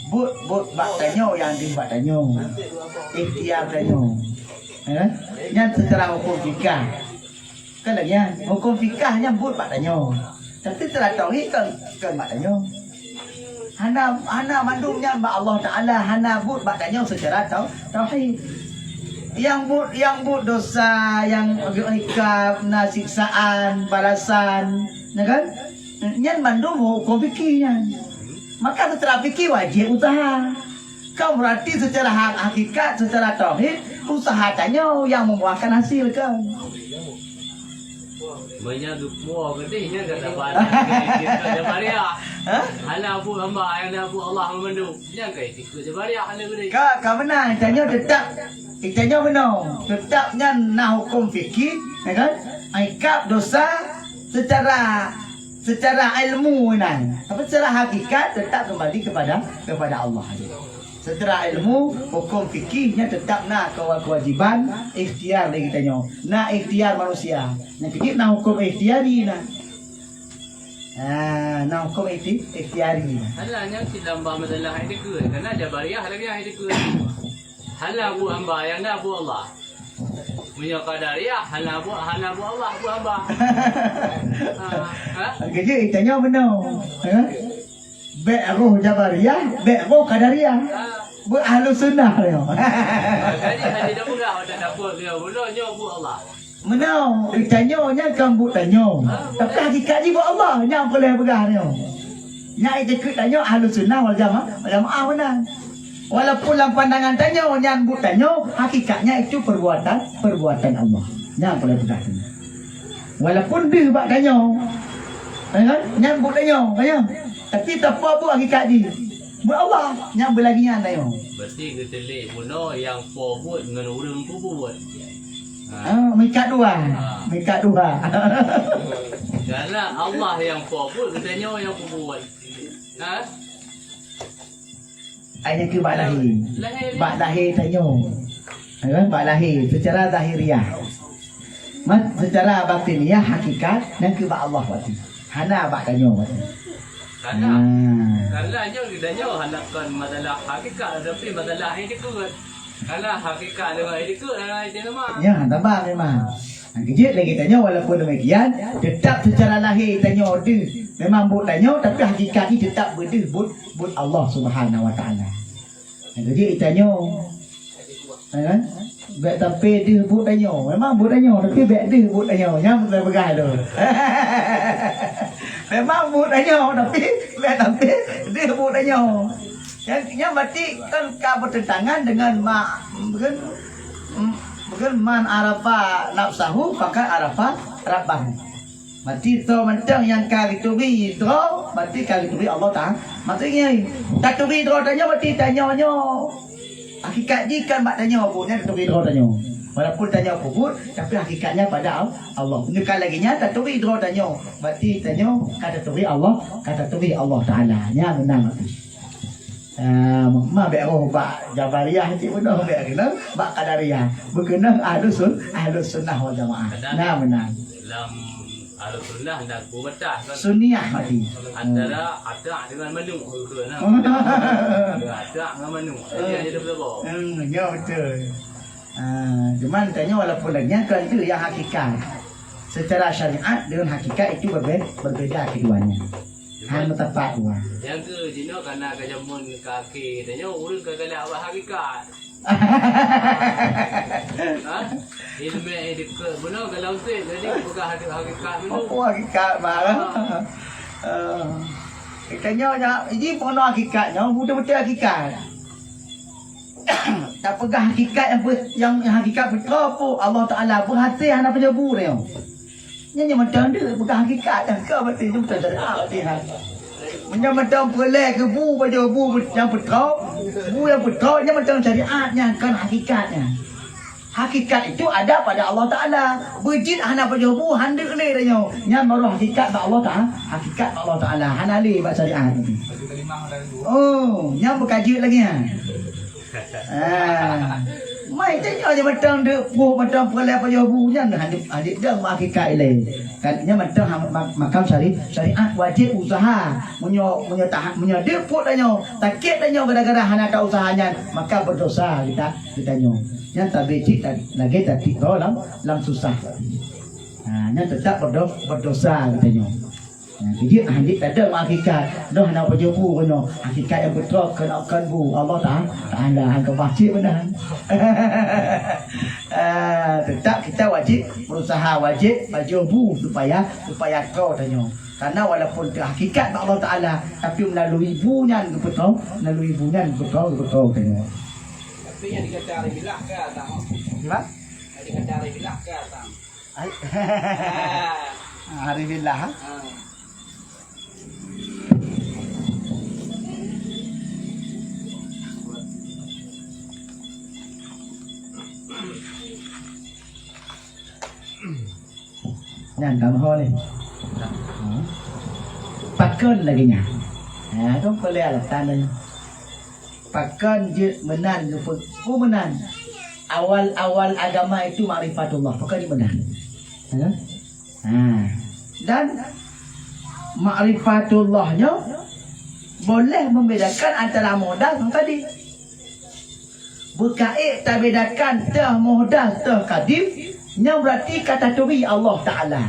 Buet, buet bak tanyoe nyang deuh bak tanyoe. Ikhtiar tanyoe. Ya kan? Nyan secara hukum fikah. Kan lagèe nyan, huköm fikah nyan buet bak tanyoe. Tapi secara tauhid kan, kan bak tanyoe. Hana, hana mandum nyan bak Allah Taala, hana buet bak tanyoe secara tau-, tauhid. Nyang buet, nyang buet dosa, nyang geuikab, na siksaan, balasan, ya kan? Nyan mandum huköm fikih nyan. Maka secara fikih wajéb usaha. Kan berarti secara ha-, hakikat, secara tauhid, usaha tanyoe yang membuahkan hasil kan. Meunyoe geupue geudeh nyan ka saban Jabariah. Hah? Hana buet hamba, hana buet Allah meumandum. Nyan ka itikeuet Jabariah hana geudeh. Ka, ka meunan, tanyoe tetap, tanyoe meunoe, tetap nyan na huköm fikih, ya kan? Ikab dosa secara, secara ilmu nyan. Tapi secara hakikat tetap kembali kepada, kepada Allah. Secara ilmu, huköm fikih nyan tetap na kewa-, kewajiban ikhtiar lé geutanyoe. Na ikhtiar manusia. Nyang keujieb na huköm ikhtiyari na. Ah, na huköm ikhti-, ikhtiyari na. Hana nyang cit lamba masalah hai dikeue. Karena Jabariah lagèe hai dikeue. Hana buet hamba, nyang na buet Allah. Meunyoe Qadariyah, hana buet, hana buet Allah, buet hamba. Ah, ha? Keujieb tanyoe meunoe. Ha? Bèk roh Jabariyah, bèk roh Qadariyah. Beuahlu sunnah nyoe. Jadi hana dak peugah watèe dapur dia bunoe nyoe buet Allah. Meunoe, tanyoe nyan kan buet tanyoe. Tapi hakikat jih buet Allah, nyan peureulèe peugah nyoe. Nyan itikeuet tanyoe ahlu sunnah wal jamaah, wal jamaah meunan. Walaupun lam pandangan tanyoe nyan buet tanyoe, hakikatnya itu perbuatan, perbuatan Allah. Nyan peureulèe peugah nyoe. Walaupun deuh bak tanyoe, ya kan? Nyan buet tanyoe, kan ya? Tapi tapo buet hakikat jih? Buet Allah, nyan beulagian tanyoe. Berarti geuteuléh bunoe nyang po buet ngon ureueng peubuet. Ha. Ah, meuikat dua. Ha. Meuikat dua. Karena Allah nyang po buet, geutanyoe nyang peubuet. Ha? Ai nyan keuh bak lahé. Lahé. Bak lahé tanyoe. Ya kan? Bak lahé secara zahiriah. Mat, secara batiniah hakikat nyan keuh bak Allah watèe. Hana bak tanyoe watèe. Karena, hmm, karena nyoe geutanyoe hana kon masalah hakikat, tapi masalah itikeuet. Karena hakikat deungon itikeuet hana itikeuet sama. Ya, sama memang. Nah, keujieb lagèe tanyoe walaupun demikian, tetap secara lahé tanyoe deuh. Memang buet tanyoe, tapi hakikat jih tetap beudeuh buet, buet Allah Subhanahu wa Taala. Nah, keujieb tanyoe. Ya kan? Bèk sampé deuh buet tanyoe. Memang buet tanyoe, tapi bèk deuh buet tanyoe. Nyan beutôi peugah tu. Memang buet tanyoe, tapi bèk sampé deuh buet tanyoe. Nyan, nyan berarti kan ka bertentangan dengan ma-, bukan, bukan man arafa nafsahu faqad arafa rabbahu. Berarti soe mantong nyang ka geuturi droe, berarti ka geuturi Allah Taala. Maksudnya, taturi droe tanyoe, berarti tanyoe nyoe. Hakikat jih kan bak tanyoe buet nyan taturi droe tanyoe. Walaupun tanyoe peubuet, tapi hakikatnya pada Al-, Allah. Bukan lagèe nyan taturi droe tanyoe. Berarti tanyoe ka taturi Allah, ka taturi Allah Taala. Nyan meunan berarti. Ah, ma bèk roh bak Jabariyah cit bunoe, bèk keunong bak Qadariyah. Beukeunong Ahlus Sun-, Ahlus Sunnah wal Jamaah. Nah, meunan. Lam Ahlus Sunnah na kubatah kan? Sunniah mati. Antara adak dengan manok gitu nah. Antara adak dengan manok. Jadi ada berapa? Hmm, ya betul. Ah, cuman tanya walaupun lagèe nyan kan itu yang hakikat. Secara syariat dengan hakikat itu berbe-, berbeda keduanya. Hana tepat dua. Nyang keu jinoe kana ka jameun ka akhé, tanyoe ureueng ka galak bak hakikat. Ha? Ilmu dikeue. Bunoe kalau sép, jadi peugah hakikat meunan. Oh, hakikat barang. Ah. Eh, tanyoe nyan, jadi bunoe hakikat nyoe, beutôi-beutôi hakikat. Tapeugah hakikat nyang pe-, nyang, nyang hakikat beutôi pun Allah Taala beuhasé hana pajoh bu nyoe. Nyan nyang mantong deuh peugah hakikat nyang ka berarti nyoe mantong syariat berarti ha. Meunyoe mantong peulée keu bu pajoh bu nyang peutrok, bu nyang peutrok nyan mantong syariat nyan kon hakikat nyan. Hakikat itu ada pada Allah Taala. Beujeuet hana pajoh bu handeuek lé tanyoe. Nyan baru hakikat bak Allah Taala, hakikat bak Allah Taala hana lé bak syariat. Oh, nyan beuka jeuet lagi nyan. Ah. Mai tanyoe je mantong deuk puih, mantong peulée pajoh bu nyan hanjeuet, hanjeuet dong bak hakikat ilée. Kan nyan mantong ha-, ma-, makam syari-, syariat wajéb usaha. Meunyoe, meunyoe tahan, meunyoe deuk puih tanyoe, sakét tanyoe gara-gara hana tausaha nyan, maka berdosa kita, kita nyoe. Nyan sabe cit ta-, lagée tatiek droe lam, lam susah. Ha, nyan tetap berdo-, berdosa kita nyoe. Nah, jadi hanjeuet tadong hakikat. Noh hana pajoh bu nyoe. Hakikat nyang peutrok keunoe kon bu. Allah Ta-, Taala han keubah cit meunan. Ah, tetap kita wajib berusaha, wajib pajoh bu supaya, supaya trok tanyoe. Karena walaupun teu hakikat bak Allah Taala, tapi melalui bu nyan geupeutong, melalui bu nyan geupeutong, geupeutong tanyoe. Tapi nyang dikata arif billah ka datang. Apa? Nyang dikata arif billah ka datang. Ai. Ah. Arif billah, ha? Ah. Nyan tamah lé. Hmm. Pakon lagèe nyan? Ha, tu peuleueh alatan nyan. Pakon jeuet meunan geupeu-, peue meunan? Awal-awal agama itu makrifatullah. Pakon jeuet meunan? Ha? Ha. Dan makrifatullah nyoe boleh membedakan antara muhdas dan qadim. Beukaék tabedakan teuh muhdas teuh qadim, nyan berarti ka taturi Allah Taala.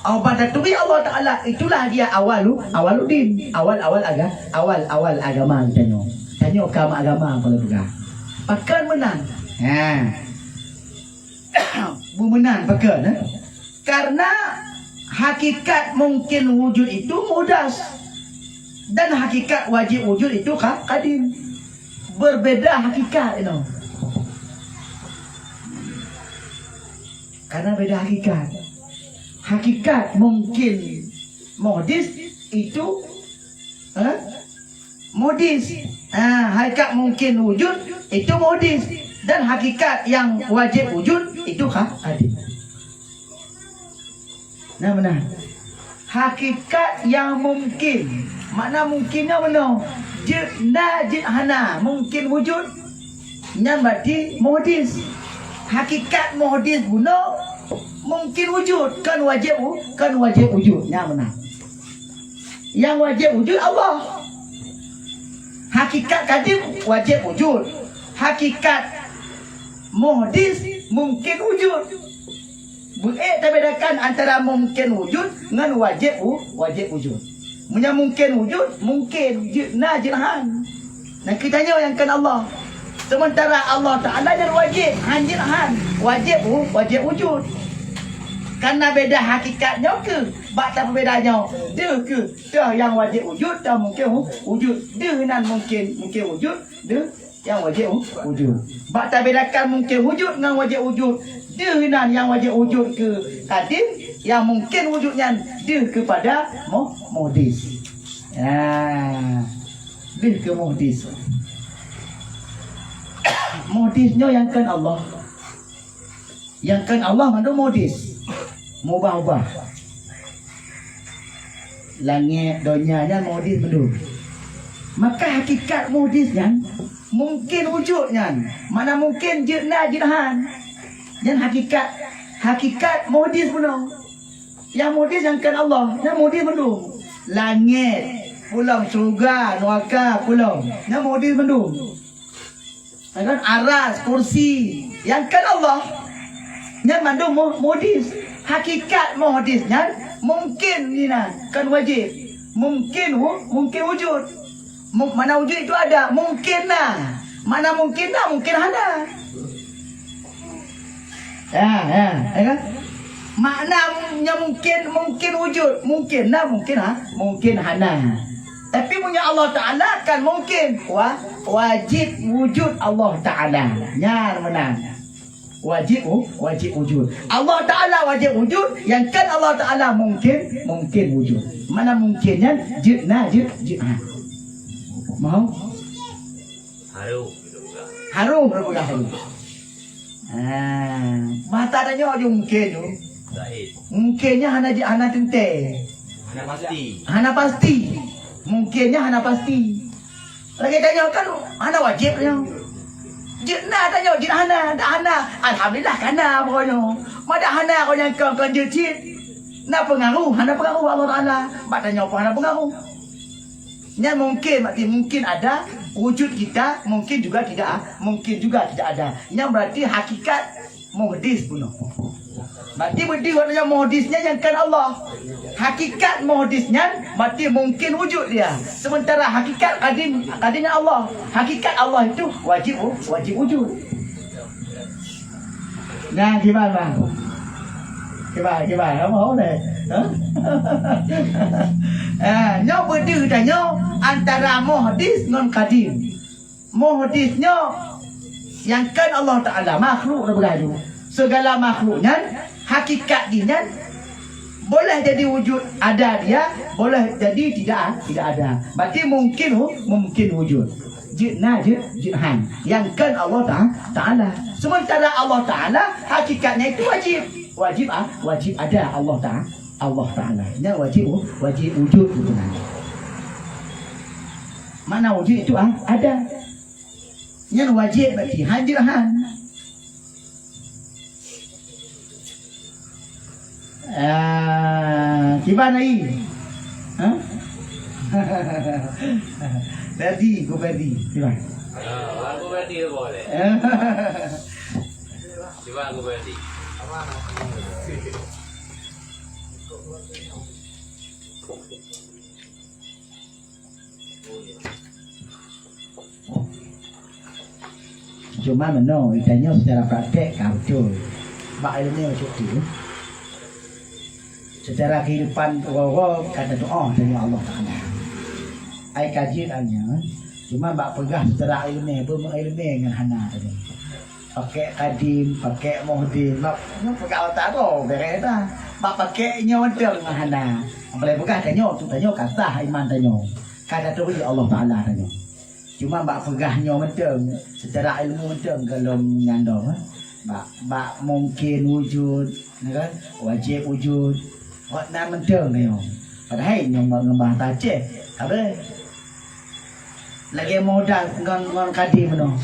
Óh ban taturi Allah Taala, itulah dia awal, awaluddin, awal-awal aga-, awal-awal agama tanyoe. Tanyoe ka meuagama, peue lôn peugah. Pakon meunan? Ha. Beu meunan pakon, eh? Karena hakikat mungkin wujud itu muhdas dan hakikat wajib wujud itu ka-, qadim. Berbeda hakikat, you know. Karena beda hakikat. Hakikat mungkin muhdis itu, eh, muhdis. Ah, hakikat mungkin wujud itu muhdis. Dan hakikat yang wajib wujud itu ka-, qadim. Nah, benar. Hakikat yang mungkin. Makna mungkin nyan meunoe. Jeuet na, jeuet hana. Mungkin wujud. Nyan berarti muhdis. Hakikat muhdis bunoe mungkin wujud. Kan wajib wu-, kan wajib wujud. Nyan meunan. Yang wajib wujud Allah. Hakikat qadim wajib wujud. Hakikat muhdis mungkin wujud. Beuék tabedakan antara mungkin wujud ngon wajib wu-, wajib wujud. Meunyoe mungkin wujud, mungkin jeuet na jeuet han. Nah, geutanyoe nyang kon Allah. Sementara Allah Taala nyan wajib, han jeuet han. Wajib wu-, wajib wujud. Karena beda hakikat nyoe keuh bak tapeubeda nyoe. Deuh keuh, deuh nyang wajib wujud, deuh mungkin wu-, wujud. Deuh nan mungkin, mungkin wujud, deuh nyang wajib wu-, wujud. Bak tabedakan mungkin wujud ngon wajib wujud, deuh nan nyang wajib wujud keu qadim, nyang mungkin wujud nyan deuh keupada mu-, muhdis. Ya, deuh keu muhdis. Muhdis nyoe nyang kon Allah. Nyang kon Allah mandum muhdis, meubah-ubah. Langét, donya nyan muhdis mandum. Maka hakikat muhdis nyan mungkin wujud nyan. Mana mungkin jeuet na jeuet han. Nyan hakikat, hakikat muhdis bunoe. Nyang muhdis nyang kon Allah, nyan muhdis mandum. Langét, pulang syeuruga, neuraka, pulang. Nyan muhdis mandum. Ya kan? Aras, kursi, nyang kon Allah. Nyan mandum mu-, muhdis. Hakikat muhdis nyan mungkin inan, kon wajib. Mungkin wu-, mungkin wujud. Mu-, mana wujud itu ada, mungkin na. Mana mungkin na, mungkin hana. Ya, ya, ya kan? Makna nyang mungkin, mungkin wujud, mungkin na, mungkin ha, mungkin hana. Tapi meunyoe Allah Taala kan mungkin, wa-, wajib wujud Allah Taala. Nyan meunan. Wajib wu-, wajib wujud. Allah Taala wajib wujud, nyang kon Allah Taala mungkin, mungkin wujud. Mana mungkin nyan jeuet na, jeuet, jeuet ha. Mau? Harôh. Harôh, harôh peugah harôh. Ah, mata tanyoe jeuet mungkin tu. Gaib. Mungkin nyan hana, hana teuntèe. Hana pasti. Hana pasti. Mungkin nyan hana pasti. Lagèe tanyoe kan hana wajéb nyoe. Jeuet na tanyoe, jeuet hana, dak hana. Alhamdulillah ka na pokoknyoe. Ma dak hana, kon nyang kon, kon jeuet cit. Na peungaruh, hana peungaruh Allah Taala. Bak tanyoe pun hana peungaruh. Nyan mungkin, berarti mungkin ada wujud kita, mungkin juga tidak, mungkin juga tidak ada. Nyan berarti hakikat muhdis bunoe. Berarti beudeuh watèe nyan muhdis nyan nyang kon Allah. Hakikat muhdis nyan berarti mungkin wujud dia. Sementara hakikat qadim, qadimnya Allah. Hakikat Allah itu wajib, wajib wujud. Nah, kiban, bang. Kiban, kiban. Apa, apa dah? Eh, nyoe beudeuh tanyoe antara muhdis ngon kadim. Muhdis nyoe nyang kon Allah Taala, makhluk na beuraju. Segala makhluk nyan, hakikat jih nyan boleh jadi wujud ada dia, boleh jadi tidak, tidak ada. Berarti mungkin hu-, mungkin wujud. Jeuet na, jeuet, jeuet han. Nyang kon Allah Ta-, Taala. Sementara Allah Taala, hakikatnya itu wajib. Wajib, ah, wajib ada Allah Taala. Allah Taala. Nyan wajib, wajib wujud gitu kan. Makna wujud itu, ah, ada. Nyan wajib berarti, han jeuet han. Ah, kiban ai? Ha? Ferdi, ku Ferdi, kiban? Ah, aku Ferdi boleh. Kiban aku Ferdi. Cuma meunoe, geutanyoe secara praktek ka beutôi. Bak ileumèe cuti. Secara kehidupan uroe-uroe ka tatu'oh tanyoe Allah Taala. Ai ka jeuet nyan, cuma bak peugah secara ileumèe, beumeuileumèe ngon hana tadi. Pakèk kadim, pakèk muhdis, bak nyoe peugah Allah Taala, bèrèh dah. Bak pakèk nyoe mantong ngon hana. Apalagi peugah tanyoe, tu tanyoe ka sah iman tanyoe. Ka taturi Allah Taala tanyoe. Cuma bak peugah nyoe mantong, secara ilmu mantong gohlom nyandong, eh. Bak, bak mungkin wujud, ya kan? Wajib wujud. Awak na mantong nyoe. Padahai nyoe ngon bahasa Aceh, habéh. Lagèe muhdis ngon, ngon kadim meunoe.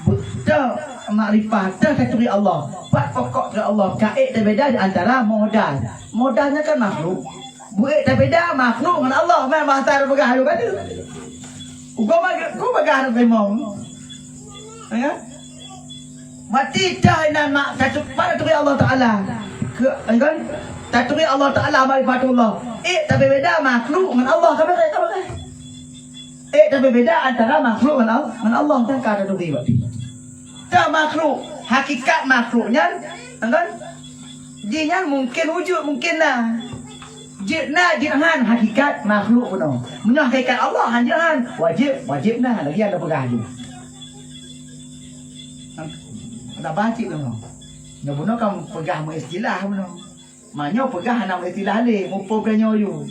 Beutôi makrifah, teuh taturi Allah. Pat pokok turi Allah, ka ék tabeda di antara muhdis. Muhdis nyan kan makhluk. Beuék tabeda makhluk ngon Allah, meunan bahasa tapeugah laju ka deuh. Ugoe ma-, ugoe peugah laju limong. Ya? Berarti dah inan mak tatu-, pada taturi Allah Taala. Ke, kan? Taturi Allah Taala, makrifatullah. Ék tabeda makhluk ngon Allah, ka beureh, ka beureh. Ék tabeda antara makhluk ngon Al-, ngon Allah, dan ka taturi berarti. Dah makhluk, hakikat makhluk nyan, kan? Jih nyan mungkin wujud, mungkin na. Jeuet na, jeuet han hakikat makhluk bunoe. Meunyoe hakikat Allah han jeuet han, wajib, wajib na. Lagèe nyang tapeugah laju. Ada baca bunoe. Nyoe bunoe kan peugah meuistilah bunoe. Meunyoe peugah hana meuistilah lé, muphom tanyoe yue.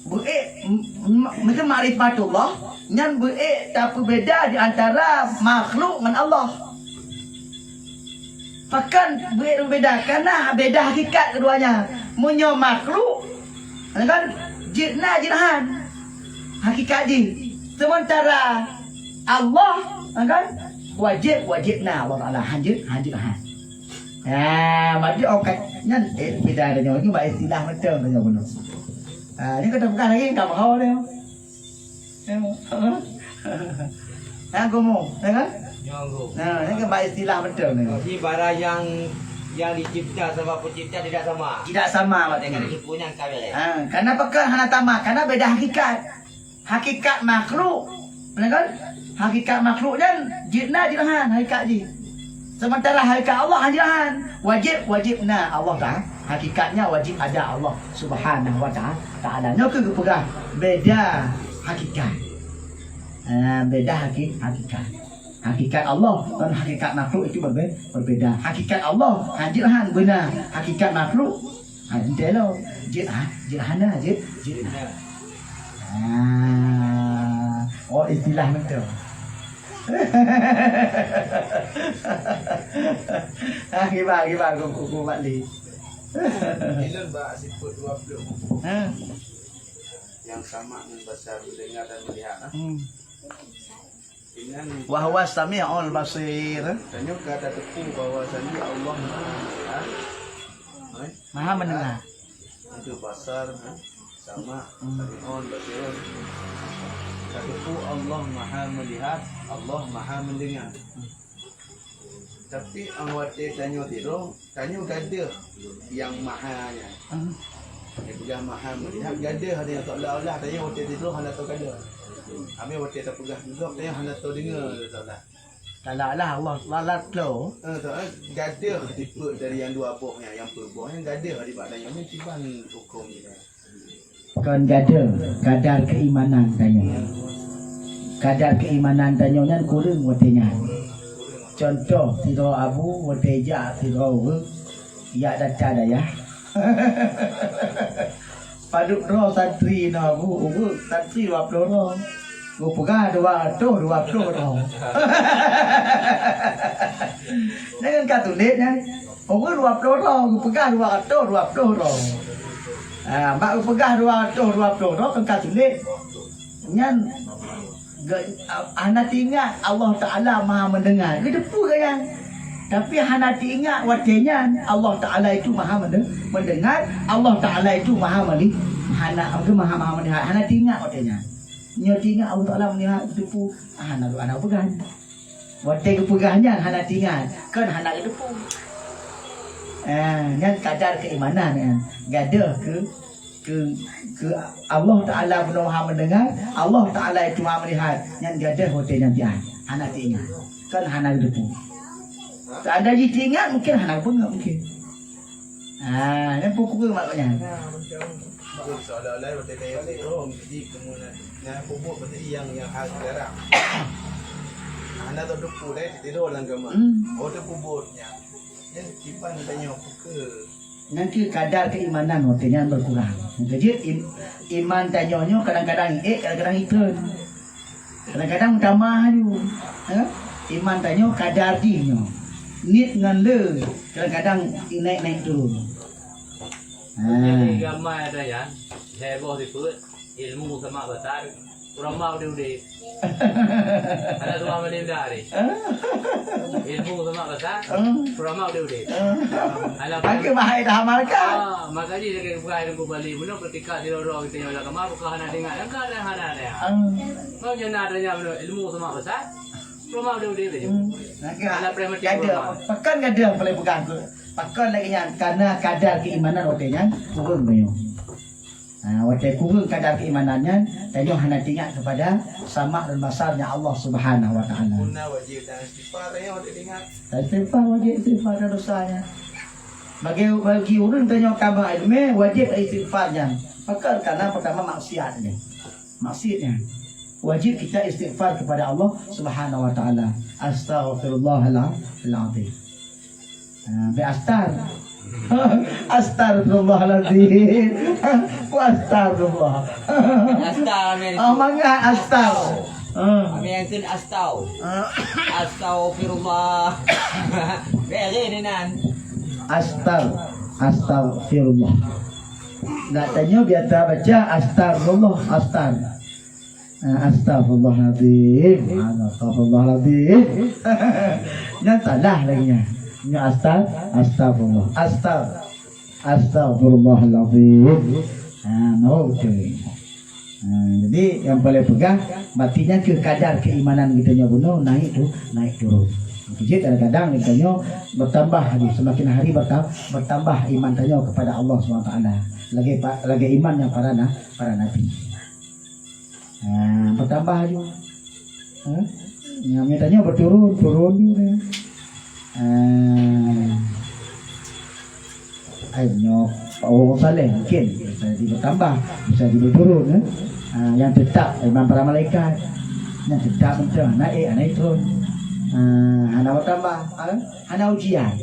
Beuék, m-, m-, meukeue makrifatullah, nyan beuék tapeubeda di antara makhluk ngon Allah. Pakon beuék tapeubeda? Karena beda hakikat keduanya. Meunyoe makhluk, kan, jeuet na, jeuet han hakikat jih. Sementara Allah, kan, wajib, wajib na Allah Taala, han jeuet, han jeuet han. Ah, berarti okat nyan, eh, beda tanyoe, nyoe bak istilah mantong tanyoe bunoe. Ah, nyoe ka tapeugah lagi, ka meuho nyoe. Nyan kamoe, ya kan? Nyoe, Guru. Nah, nyoe kan bak istilah mantong nyoe. Jadi, barang yang, yang dicipta sama pencipta tidak sama. Tidak sama, maksudnya. Jadi, sebenarnya kawin. Ah, kenapa kan hana sama? Karena beda hakikat. Hakikat makhluk, beuna kan? Hakikat makhluk nyan jeuet na, jeuet han hakikat jih. Sementara hakikat Allah han jeuet han. Wajib, wajib na Allah Taala. Hakikatnya wajib ada Allah Subhanahu wa Taala. Nyoe keuh geupeugah beda hakikat. Ah, beda haki-, hakikat. Hakikat Allah dan hakikat makhluk itu berbe-, berbeda. Hakikat Allah han jeuet han beuna. Hakikat makhluk Ha, entah lo. Jeuet ha, jeuet hana, jeuet, jeuet na. Ha. Oh, istilah mantong. Ha, kiban, kiban, ku, ku, ku Mak Li. Ilôn bak sifeut dua puluh. Ha. Yang sama dengan basar, mendengar dan melihat, ha? Hmm. Wa huwa sami'ul basir. Tanyoe ka tateupeue bahwasanya Allah Maha Melihat. Maha mendengar. Untuk basar, ha? Sama, hmm. Sami'un, basirun. Tateupeue Allah Maha Melihat, Allah Maha Mendengar. Tapi, 'oh watèe tanyoe tiroe, tanyoe gadôh nyang maha nyan. Hmm. Nyang peugah maha meulihat gadôh, ada nyang seolah-olah tanyoe watèe tiroe hana tao gadôh. Amai watèe tapeugah dudoe, tanyoe hana tao deungoe seolah-olah. Talak lah Allah, lalat lo. Eh, tu, eh, gadoh tipe dari yang dua boh nyan, yang peuet boh nyan gadoh di bak tanyoe nyan kiban huköm nyan. Kon gadoh, kadar keimanan tanyoe. Kadar keimanan tanyoe nyan kureueng watée nyan. Contoh, sidroe abu watée jak sidroe ureueng, jak data dayah. Padub droe santri na bu, ubeut santri dua ploh droe. Geupeugah dua ratus dua ploh droe. Nyan kan ka tuléh nyan. Ubeut dua ploh droe, geupeugah dua ratus dua ploh droe. Ha, bak geupeugah dua ratus dua ploh droe kan ka tuléh. Nyan Ge-, hana teuingat Allah Taala Maha Mendengar. Geuteupeue gobnyan. Tapi hana teuingat watée nyan Allah Taala itu Maha Mende-, Mendengar, Allah Taala itu Maha Meli-, hana, Maha, Maha Melihat. Hana teuingat watée nyan. Nyoe teuingat Allah Taala melihat, geuteupeue, ah, hana, hana peugah. Watée geupeugah nyan hana teuingat, kon hana geuteupeue. Ah, nyan kadar keimanan nyan. Gadoh keu Keu, keu Allah Taala bunoe Maha Mendengar, Allah Taala itu Maha Melihat. Nyan gadoh watée nyan tian. Hana teuingat. Kan hana geuteupeue. Seandai jih teuingat, mungkin hana geupeungeut mungkin. Ha, nyan peue kureueng mak nyan. Seolah-olah watée tayang ni, oh, jadi kemudian, nah, pupuk berarti yang, yang hal sekarang. Hana tahu depu deh, tidur dalam kamar. Hmm. Oh, tu pupuknya. Nyan kiban tanyoe peue keu? Nyan keuh kadar keimanan watée nyan berkurang. Nyang keujeuet im-, iman tanyoe nyoe kadang-kadang ék, kadang-kadang itreun. Kadang-kadang meutamah aju. Ha? Iman tanyoe kadar jih nyoe. Niet ngon le kadang-kadang naik-naik turun. Ha. Jadi gamai ada nyan, heboh dipeuet. Ilmu sama besar, ulama udép-udép. Ada dua melinda ni. Ilmu sama besar, ulama udép-udép. Ada Bagi bahai dah amalkan. Ah, makanya dia kena buka ilmu Bali. Bunoe ketika si Roro kita yang ulama bukan hana dengar, yang ada, hana ada. Kau jangan ada yang ilmu sama besar, ulama udép-udép je. Ada prematik ulama. Pakan ada yang paling pegang tu. Pakan lagi yang karena kadar keimanan waktu yang turun banyak. Ha, watée kureueng kadar keimanan nyan, tanyoe hana teuingat kepada sama dan basarnya Allah Subhanahu wa Taala. Guna wajib dan istighfar, tanyoe hana teuingat. Istighfar wajib, istighfar dan dosa nyan. Bagi, bagi ureueng tanyoe kama ilmu, wajib istighfar nyan. Maka karena pertama maksiat ni. Maksiat nyan. Wajib kita istighfar kepada Allah Subhanahu wa Taala. Astaghfirullahalazim. Ha, be astar. Astagfirullahalazim. Ku astagfirullah. Astar, amin. Ah, mangat astar. Ah. Amin, yakin astau. Ah. Astagfirullah. Beri ni nan. Astar. Astagfirullah. Nak tanya biasa baca astagfirullah, astar. Ah, astagfirullahalazim. Astagfirullahalazim. Nyan salah lagi nyan. Nyan astag-, astagfirullah. Astag-, astagfirullahalazim. Ha, no, betul. Ha, jadi yang paling pegang, berarti nyan keu kadar keimanan kita nyoe bunoe naik tu, naik turun. Jadi kadang-kadang kita nyoe bertambah lagi, semakin hari berta-, bertambah iman kita nyoe kepada Allah Subhanahu Wa Taala. Lagi pa-, lagi iman yang para na-, para nabi. Ha, bertambah laju. Ha? Nyang mita nyoe berturun, turun juga. Ha. Ai nyoe, oh, saleh mungkin bisa jadi bertambah, bisa jadi berturun, eh. Ha, yang tetap iman para malaikat. Yang tetap betul, naik, naik turun. Ha, hana bertambah, ha? Hana ujian.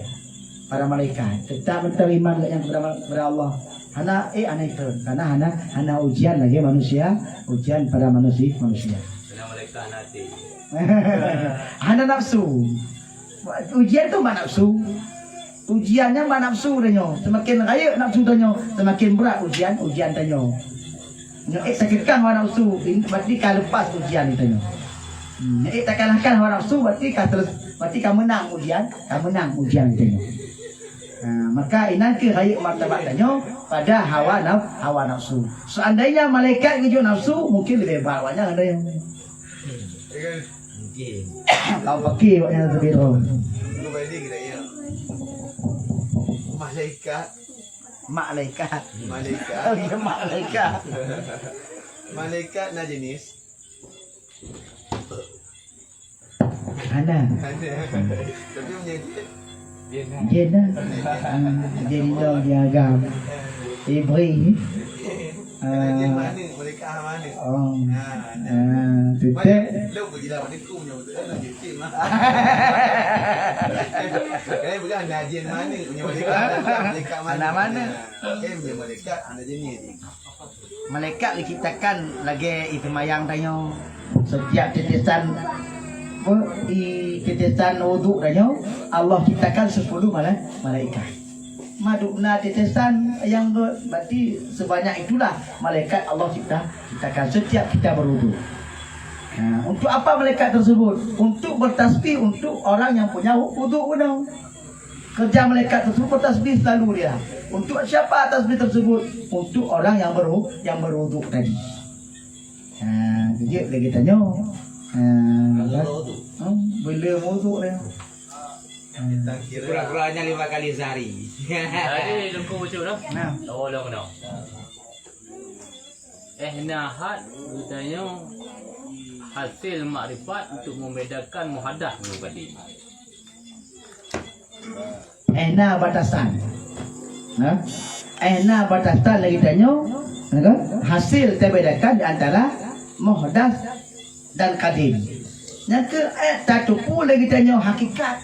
Para malaikat. Tetap betul iman yang kepada, kepada Allah. Hana, eh, hana itu. Karena hana, hana ujian lagi manusia, ujian pada manusia, manusia. Kena malaikat hana hati. Hana nafsu. Ujian tu mak nafsu. Ujiannya mak nafsu dah nyoe. Semakin rayeuk nafsu dah nyoe, semakin berat ujian, ujian dah nyoe. Nyoe, eh, sakit kan hawa nafsu, berarti ka lepas ujian dah nyoe. Hmm, nyoe, eh, takalahkan hawa nafsu, berarti ka terus, berarti ka menang ujian, ka menang ujian dah nyoe. Ha, maka inan keuh rayeuk martabat tanyoe pada hawa naf-, hawa nafsu. Seandainya malaikat geujok nafsu, mungkin lebih hebat awaknyan ada yang. Mungkin. Kau pakai awaknyan lebih roh. Malaikat. Malaikat. Malaikat. Oh, iya, malaikat. Malaikat na jenis. Hana. Tapi meunyoe jin? Jin lah. Ah, jin inong jin agam. Iblis. Ah. Jin mana? Malaikat mana? Oh. Ah, ah, teutap. Lôn pun jilah pada ku meunyoe beutôi lah jin mah. Kan bukan na jin mana? Meunyoe malaikat, malaikat mana? Hana mana? Kan meunyoe malaikat, hana jeunèh jih. Malaikat diciptakan lagèe i seumayang tanyoe. Setiap tetesan, apa, i tetesan wudhu tanyoe, Allah ciptakan sepuluh mala-, malaikat. Madukna tetesan nyang ber-, berarti sebanyak itulah malaikat Allah cipta, ciptakan setiap kita berwudhu. Nah, untuk apa malaikat tersebut? Untuk bertasbih untuk orang yang punya wudhu benar. Kerja malaikat tersebut bertasbih selalu dia. Untuk siapa tasbih tersebut? Untuk orang yang berwu-, yang berwudhu tadi. Ha, kejut lagi tanyoe. Ha, hmm, bila wudhu dia. Kura-kuranya lima kali sehari. Jadi, Teungku Ucup tu? Nah. Tolong dong. Eh, na hat geutanyoe hasil makrifat untuk membedakan muhadath ngon qadim. Eh, na batasan. Nah, eh, na batasan lagi tanyoe, ya kan? Hasil terbedakan di antara muhadath dan qadim. Nyang keu, eh, tateupeue lé geutanyoe hakikat.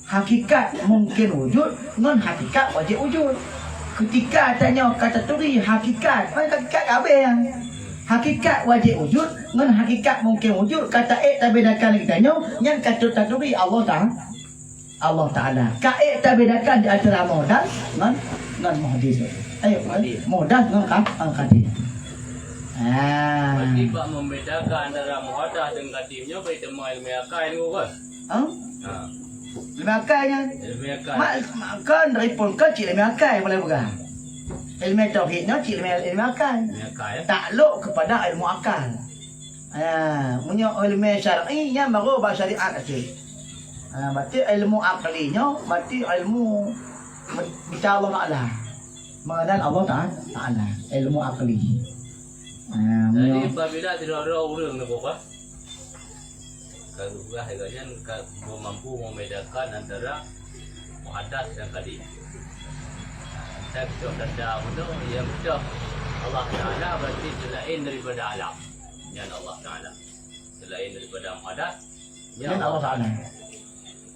Hakikat mungkin wujud ngon hakikat wajéb wujud. Keutika tanyoe ka taturi hakikat, kan hakikat ka habéh nyan. Hakikat wajéb wujud ngon hakikat mungkin wujud ka taék tabedakan lé geutanyoe, nyan ka taturi Allah Taala. Allah Taala. Ka ék tabedakan di antara muhdath ngon, ngon muhdis. Eh, muhdath ngon ka-, ngon qadim. Ah. Berarti bak membedakan antara muhdath dan qadim nyoe bak teuma ilmu akai ni, kan? Ha? Ha. Ilmu akai nyan. Ilmu akai. Mak, mak, kan dari pun kan cik ilmu akai boleh peugah. Ilmu tauhid nyoe cik ilmu, ilmu akai. Ilmu akai, ya? Takluk kepada ilmu akal. Ha, meunyoe ilmu syar'i nyan baru bak syariat até. Ha, berarti ilmu akli nyoe berarti ilmu bicara Allah Taala. Mengenal Allah Ta-, Taala, ilmu akli. Ha, jadi meunyoe apabila sidroe-droe ureueng neupeugah, ka geupeugah lagèe nyan ka mampu membedakan antara muhadath dan qadim. Dan cok tanda bunoe, nyang cok Allah Taala berarti selain daripada alam. Nyan Allah Taala. Selain daripada muhadath, nyan Allah Taala.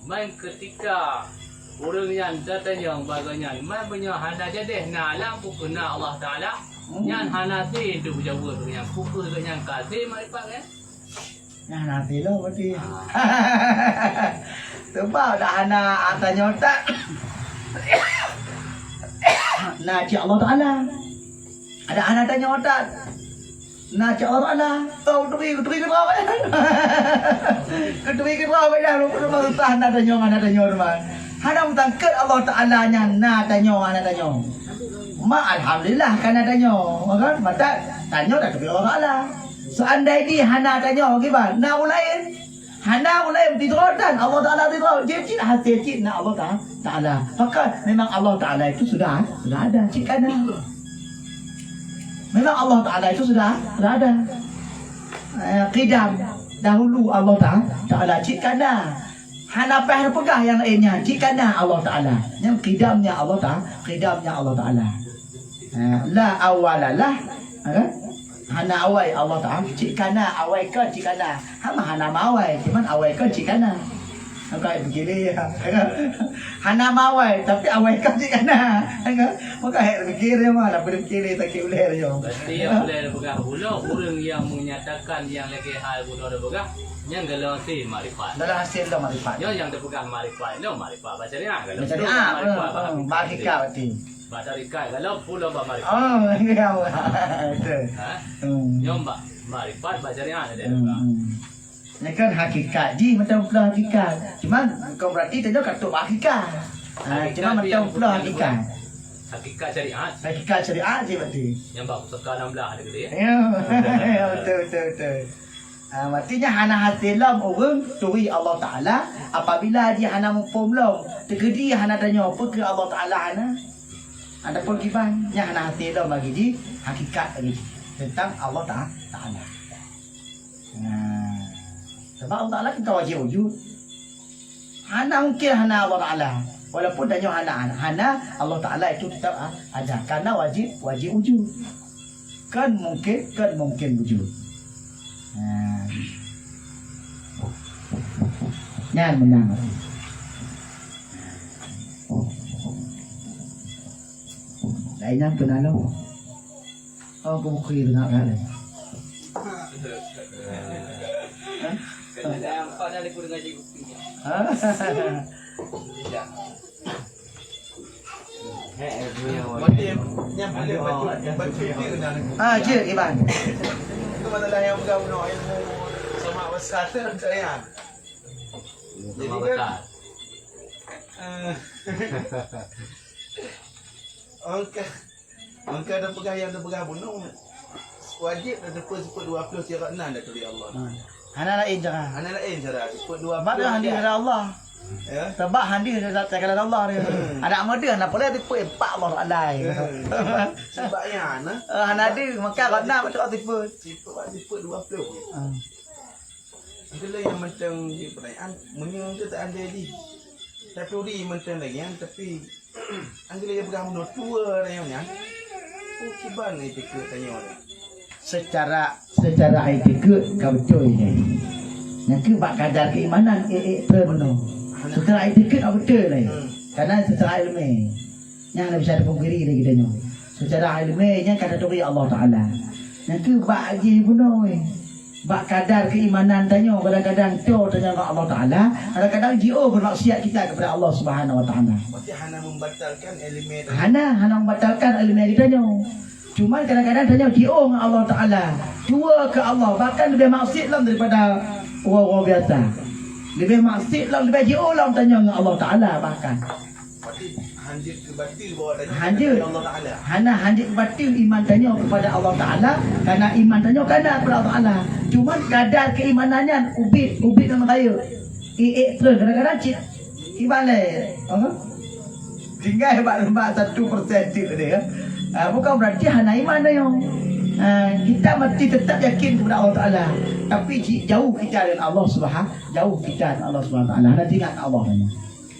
Man keutika ureueng nyan tatanyong bak gobnyan, man meunyoe hana jadeh na alam, peu kheueh na Allah Taala, nyan hana sé untuk jaweueb gobnyan, peu kheueh gobnyan ka sé makrifat nyan? Nyan hana sé lom berarti. Sebab dak hana tanyoe that. Na cit Allah Taala. Ada hana tanyoe that. Na cit Allah Taala. Tau turi, turi keudroe. Keuturi keudroe beda lu pun susah na tanyoe, na tanyoe teuma. Hana meutangkot Allah Taala nyan na tanyoe, na tanyoe. Ma alhamdulillah ka na tanyoe, kan? Mata tanyoe dah turi Allah Taala. Seandai di hana tanyoe kiban, na ulèe laén. Hana ulèe sidroe tan Allah Taala sidroe. Jadi cit hase cit na Allah Ta-, Taala. Maka memang Allah Taala itu sudah, sudah ada, cit ka na. Memang Allah Taala itu sudah, sudah ada. Eh, qidam, dahulu Allah Ta-, Taala cit ka na. Hana payah peugah nyang laén nyan, cit ka na Allah Taala. Nyang qidamnya Allah Ta-, qidamnya Allah Taala. Eh, la awwala lah, eh, hana awai Allah Taala, cit ka na, awai kon cit ka na. Hana, hana meuawai, cuman awai kon cit ka na. Maka piké lé, ya. Hana meuawai, tapi awai kon cit ka na. Maka hek piké lé mah, lah piké lé sakét ulèe nyoe. Berarti nyang ulèe peugah bunoe, ureueng nyang menyatakan nyang lagèe hal bunoe peugah, nyan golom hasil makrifat. Golom hasil lom makrifat. Nyoe nyang teupeugah makrifat, nyoe makrifat bak syariat. Bak syariat, makrifat, hmm, bak hakikat berarti. Bak tarekat, golom pulo bak makrifat. Oh, ya Allah. Betul. Ha? Hmm. Nyoe bak makrifat, bak syariat ada. Hmm, hmm. Nyan kan hakikat jih macam pula hakikat. Cuman bukan berarti tanyoe ka trok bak hakikat. Ha, hakikat cuman tu macam pula hakikat. Hakikat syariat. Hakikat syariat je berarti. Nyang bak pusaka enam belas ada gitu ya. Ya. Betul, betul, betul. Ha, berarti nyan hana hasil lom ureueng turi Allah Taala apabila jih hana muphom lom. Teukeudi hana tanyoe, peu kheueh Allah Taala hana. Ataupun kiban, nyan hana hasil lom bagi jih, hakikat bagi jih tentang Allah Ta-, Taala. Nah. Sebab Allah Taala kan ka wajib wujud. Hana mungkin hana Allah Taala. Walaupun tanyoe hana, hana, Allah Taala itu tetap a-, ada. Karena wajib, wajib wujud. Kan mungkin, kan mungkin wujud. Nah. Nyan meunan. Lain nyan peunalu. Oh, aku bukui tengah kali. Hah? Hah? Ah, je, Iban. Itu masalah yang pegang bunuh ilmu sama besar tu, saya. Jadi kan, eh, Maka, maka tapeugah nyang tapeugah bunoe, wajéb tateupeue sifeuet dua ploh sirat nan taturi Allah. Hmm. Hana laén cara. Hana laén cara, sifeuet dua ploh. Sebab dia hadih dari Allah. Ya. Sebab hadih dari, dari Allah dia. Hmm. Ada amal dia, hana boleh dipeu empat Allah Taala. Hmm. Sebab, sebab nyan, nah. Eh, hana ada, maka hana betul sifeuet. Sifeuet, sifeuet dua ploh. Hmm. Itulah yang mantong di pertanyaan, meunyoe tu tak ada di. Taturi mantong lagi, tapi Anggeuléh peugah bunoe dua rayeuk nyan. Oh, kiban itikeuet tanyoe nyan. Secara, secara itikeuet ka beutôi nyan. Nyan keuh bak kadar keimanan, eh, eh, peue bunoe. Secara itikeuet ka beutôi lé. Hmm. Karena secara ilmu nyan hana bisa dipungkiri lé geutanyoe. Secara ilmu nyan ka taturi Allah Taala. Nyan keuh bak jih bunoe. Bak kadar keimanan tanyoe, kadang-kadang toe tanyoe ngon Allah Taala, kadang-kadang jiôh bermaksiat kita kepada Allah Subhanahu Wa Taala. Berarti hana membatalkan elemen. Hana, hana membatalkan elemen tanyoe. Cuma kadang-kadang tanyoe jiôh ngon Allah Taala, dua keu Allah, bahkan lebih maksiat lom daripada ureueng-ureueng biasa. Lebih maksiat lom, lebih jiôh lom tanyoe ngon Allah Taala bahkan. Berarti hanjeuet keu batin bahwa tanyoe hanjeuet. Kepada Allah Taala. Hana hanjeuet keu batin iman tanyoe kepada Allah Taala, karena iman tanyoe kana kepada Allah Taala. Cuman kadar keimanan nyan ubit, ubit ngon rayeuk. Iék terus, kadang-kadang cit iban lé, apa? Tinggai bak, bak satu persen cit tadi, ya. Ah, bukan berarti hana iman tanyoe. Ah, kita mesti tetap yakin kepada Allah Taala. Tapi ji-, jauh kita dengan Allah Subhanahu, jauh kita dengan Allah Subhanahu Wa Taala. Hana teuingat Allah tanyoe.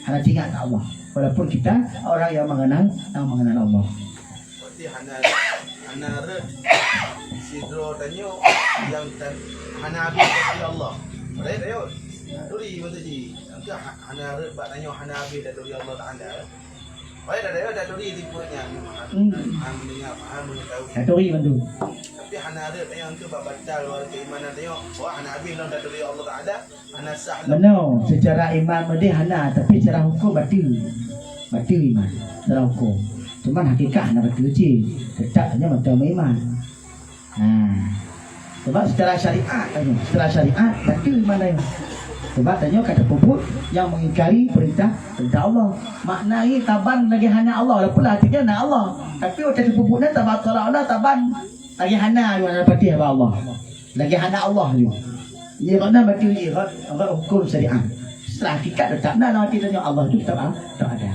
Hana teuingat Allah. Walaupun kita orang yang mengenal, yang mengenal Allah. Berarti hana, hana rot sidroe tanyoe yang tan-, hana habéh taturi Allah. Rot tanyoe taturi maksud jih. Engka ha-, hana rot bak tanyoe hana habéh taturi Allah Taala. Baik, dah, dah, dah turi tipe nyan. Hmm. Faham mendengar, faham mengetahui. Dah turi bantu. Tapi hana rot tanyoe engka bak batal keimanan tanyoe. Wah, hana habéh lom taturi Allah Taala. Hana sah lom. Benar, secara iman meudeh hana, tapi secara hukum batil. Batil iman, secara hukum. Cuman hakikat hana batil cit. Tetap hanya mantong iman. Ha. Sebab secara syariat tanyoe, secara syariat batil iman tanyoe. Sebab tanyoe ka tapeubuet nyang mengingkari perintah, perintah Allah. Makna jih taban lagèe hana Allah, walaupun lah hati jih na Allah. Tapi watèe tapeubuet nyan taban, seolah-olah taban lagèe hana, hana patéh bak Allah. Lagèe hana Allah nyoe. Nyoe makna batil jih, rot, rot hukum syariat. Secara hakikat tetap na lam hati tanyoe Allah tu tetap a-, tetap ada.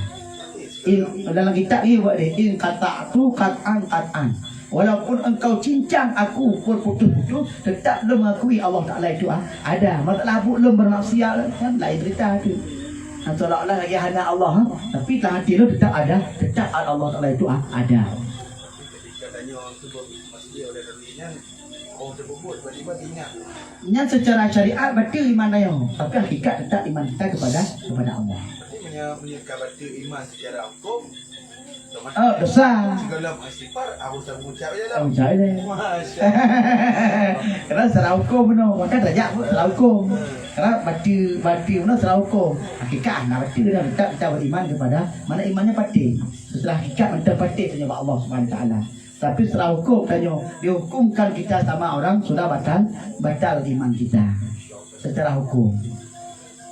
In, dalam kitab ni buat dia, "In qata'tu qat'an qat'an." Walaupun engkau cincang aku berputus-putus, tetap lôn mengakui Allah Taala itu a-, ada. Masalah buet lôn bermaksiat, kan lain cerita tu. Ha, seolah-olah lagèe hana Allah, ha? Tapi dalam hati lôn tetap ada, tetap Allah Taala itu a-, ada. Ketika tanyoe teubeuet masjid oleh Nabi nyan, oh, teupeubuet, tiba-tiba teuingat. Nyan secara syariat batil iman tanyoe, tapi hakikat tetap iman kita kepada, kepada Allah. Berarti meunyoe, meunyoe ka batil iman secara hukum, otomatis. Oh, dosa. Segala istighfar, harus tak mengucap je lah. Oh, percaya je. Masya Allah. Karena secara hukum benar, maka derajat pun secara hukum. Hmm. Karena batil, batil benar secara hukum. Hakikat hana batil dah, tetap kita beriman kepada, mana imannya batil. Secara hakikat mantong patéh tanyoe bak Allah Subhanahu Wa Taala. Tapi secara hukum tanyoe, dihukumkan kita sama orang sudah batal, batal iman kita. Secara hukum.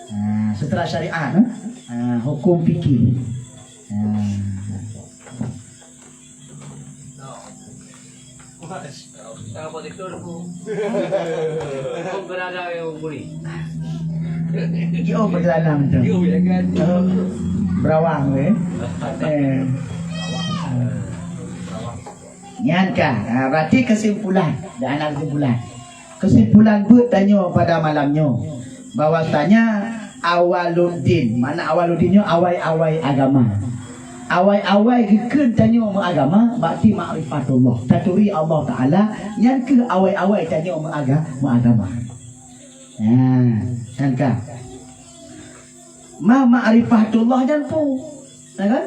Ha, secara syariat, eh? Ha, hukum fikih. Ha. Apa betul tu? Hukum berada yang boleh. Jauh perjalanan tu. Jauh, ya kan? Oh, berawang, eh. Eh. Nyan ka, ha, berarti kesimpulan. Dah nak kesimpulan. Kesimpulan buet tanyoe pada malam nyoe. Bahwasanya awaluddin, makna awaluddin nyoe awai-awai agama. Awai-awai geukheun tanyoe meuagama, berarti makrifatullah. Taturi Allah Taala, nyan keuh awai-awai tanyoe meuaga-, meuagama. Nah, sangka. Ma makrifatullah nyan peue? Ya kan?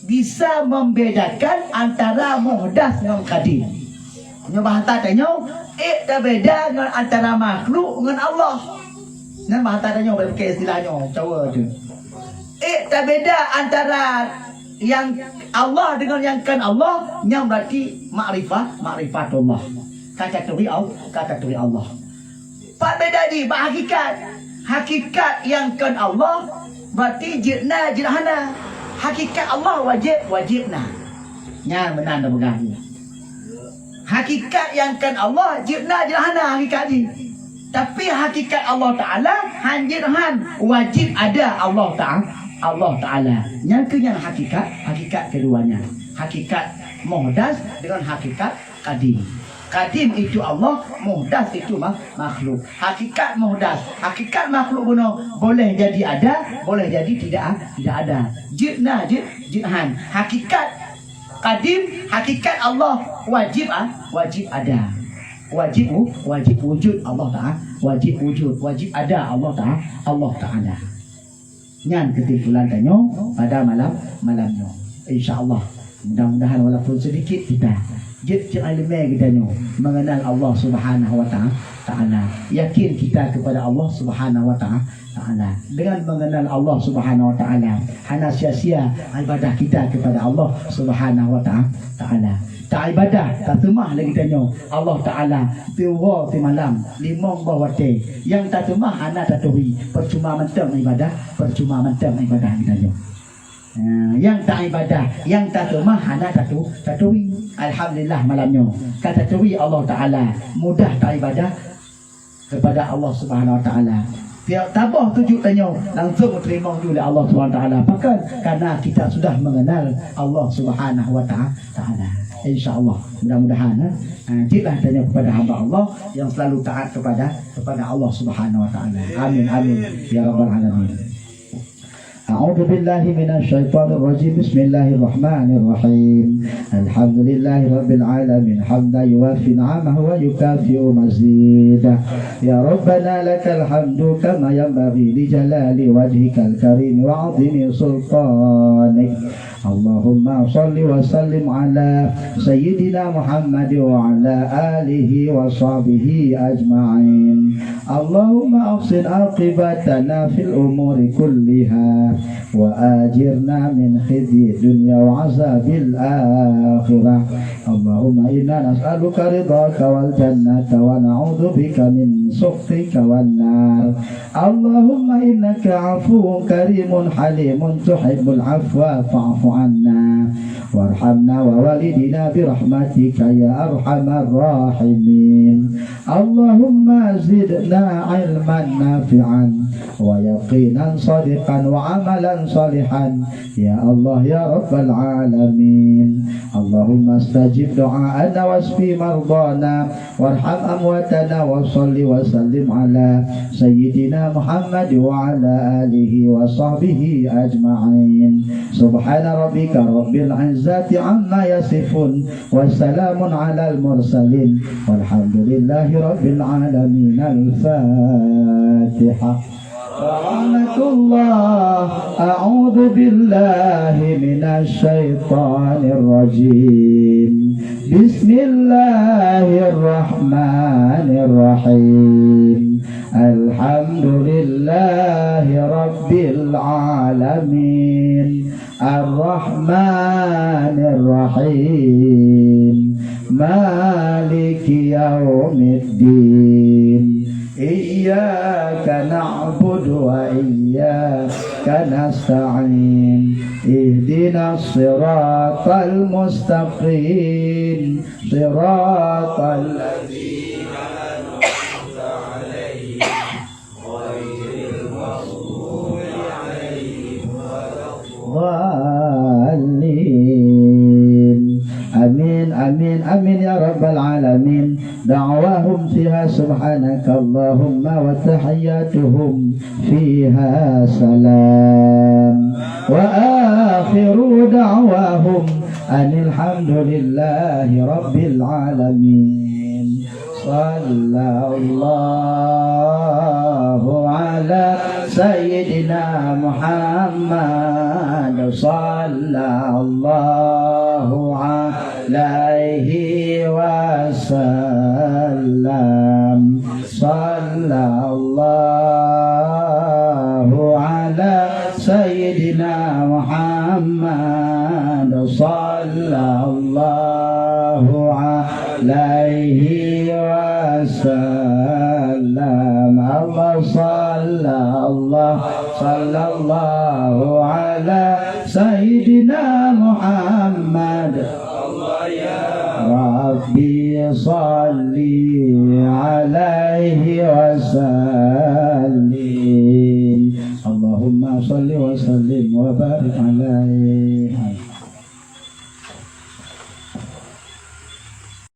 Bisa membedakan antara muhdas ngon qadim. Nyoe bahasa tanyoe, ék tabeda ngon antara makhluk ngon Allah. Nyan bahasa tanyoe, bak istilah nyoe, cara tu. Ék tabeda antara nyang Allah dengan nyang kon Allah, nyan berarti makrifah, makrifatullah. Ka taturi Al-, ka taturi Allah. Pat beda jih bak hakikat. Hakikat nyang kon Allah, berarti jeuet na, jeuet hana. Hakikat Allah wajéb, wajéb na. Nyan meunan tapeugah jih. Hakikat nyang kon Allah, jeuet na, jeuet hana hakikat jih. Tapi hakikat Allah Taala han jeuet han, wajéb ada Allah Taala, Allah Taala. Nyan keuh nyan hakikat, hakikat keduanya. Hakikat muhdas dengan hakikat qadim. Qadim itu Allah, muhdas itu ma-, makhluk. Hakikat muhdas, hakikat makhluk bunoe boleh jadi ada, boleh jadi tidak a-, tidak ada. Jeuet na, jeuet, jeuet han. Hakikat qadim, hakikat Allah wajib a-, wajib ada. Wajib wu-, wajib wujud Allah Taala, wajib wujud, wajib ada Allah Taala, Allah Taala. Nyan keusimpulan tanyoe pada malam, malam nyoe. Insya Allah, mudah-mudahan walaupun sedikit kita jeuet cok ileumèe geutanyoe mengenal Allah Subhanahu wa Taala. Yakin kita kepada Allah Subhanahu wa Taala. Dengan mengenal Allah Subhanahu wa Taala, hana sia-sia ibadah kita kepada Allah Subhanahu wa Taala. Taibadah, taseumah lé geutanyoe Allah Taala siuroe simalam, limong boh watèe. Nyang taseumah hana taturi, percuma mantong ibadah, percuma mantong ibadah geutanyoe. Eh, nyang taibadah, nyang taseumah hana tatu-, taturi. Alhamdulillah, malam nyoe ka taturi Allah Taala, mudah taibadah kepada Allah Subhanahu wa Taala. Tiap taboh sujud tanyoe langsung teurimong ju lé Allah Subhanahu wa Taala. Pakon? Karena kita sudah mengenal Allah Subhanahu wa Ta-, Taala. Insya Allah, mudah-mudahan, eh, eh, jeuetlah tanyoe kepada hamba Allah yang selalu taat kepada, kepada Allah Subhanahu wa Taala. Amin, amin, ya rabbal alamin. أعوذ بالله من الشيطان الرجيم. بسم الله الرحمن الرحيم. الحمد لله رب العالمين، حمدا يوافي نعمه ويكافئ مزيده. يا ربنا لك الحمد كما ينبغي لجلال وجهك الكريم وعظيم سلطانك. اللهم صل وسلم على سيدنا محمد وعلى آله وصحبه أجمعين. اللهم أحسن عاقبتنا في الأمور كلها وأجرنا من خزي الدنيا وعذاب الآخرة. اللهم إنا نسألك رضاك والجنة ونعوذ بك من سخطك والنار. اللهم إنك عفو كريم حليم تحب العفو فاعف عنا وارحمنا ووالدينا برحمتك يا أرحم الراحمين. اللهم زدنا علما نافعا ويقينا صادقا وعملا صالحا يا الله يا رب العالمين. اللهم استجب دعاءنا واشف مرضانا وارحم أمواتنا وصل وسلم على سيدنا محمد وعلى آله وصحبه أجمعين. سبحان ربك رب العزة عما يصفون وسلام على المرسلين والحمد لله رب العالمين. الفاتحة. رحمة الله. أعوذ بالله من الشيطان الرجيم. بسم الله الرحمن الرحيم. الحمد لله رب العالمين. الرحمن الرحيم. مالك يوم الدين. إياك نعبد وإياك نستعين. اهدنا الصراط المستقيم. صراط الذين أنعمت عليهم. الضالين. آمين، آمين، آمين يا رب العالمين. دعواهم فيها سبحانك اللهم وتحياتهم فيها سلام. وآخر دعواهم أن الحمد لله رب العالمين. صلى الله على سيدنا محمد، صلى الله عليه وسلم. صلى الله على سيدنا محمد، صلى الله عليه وسلم. الله صلى الله، صلى الله على سيدنا محمد. ربي صل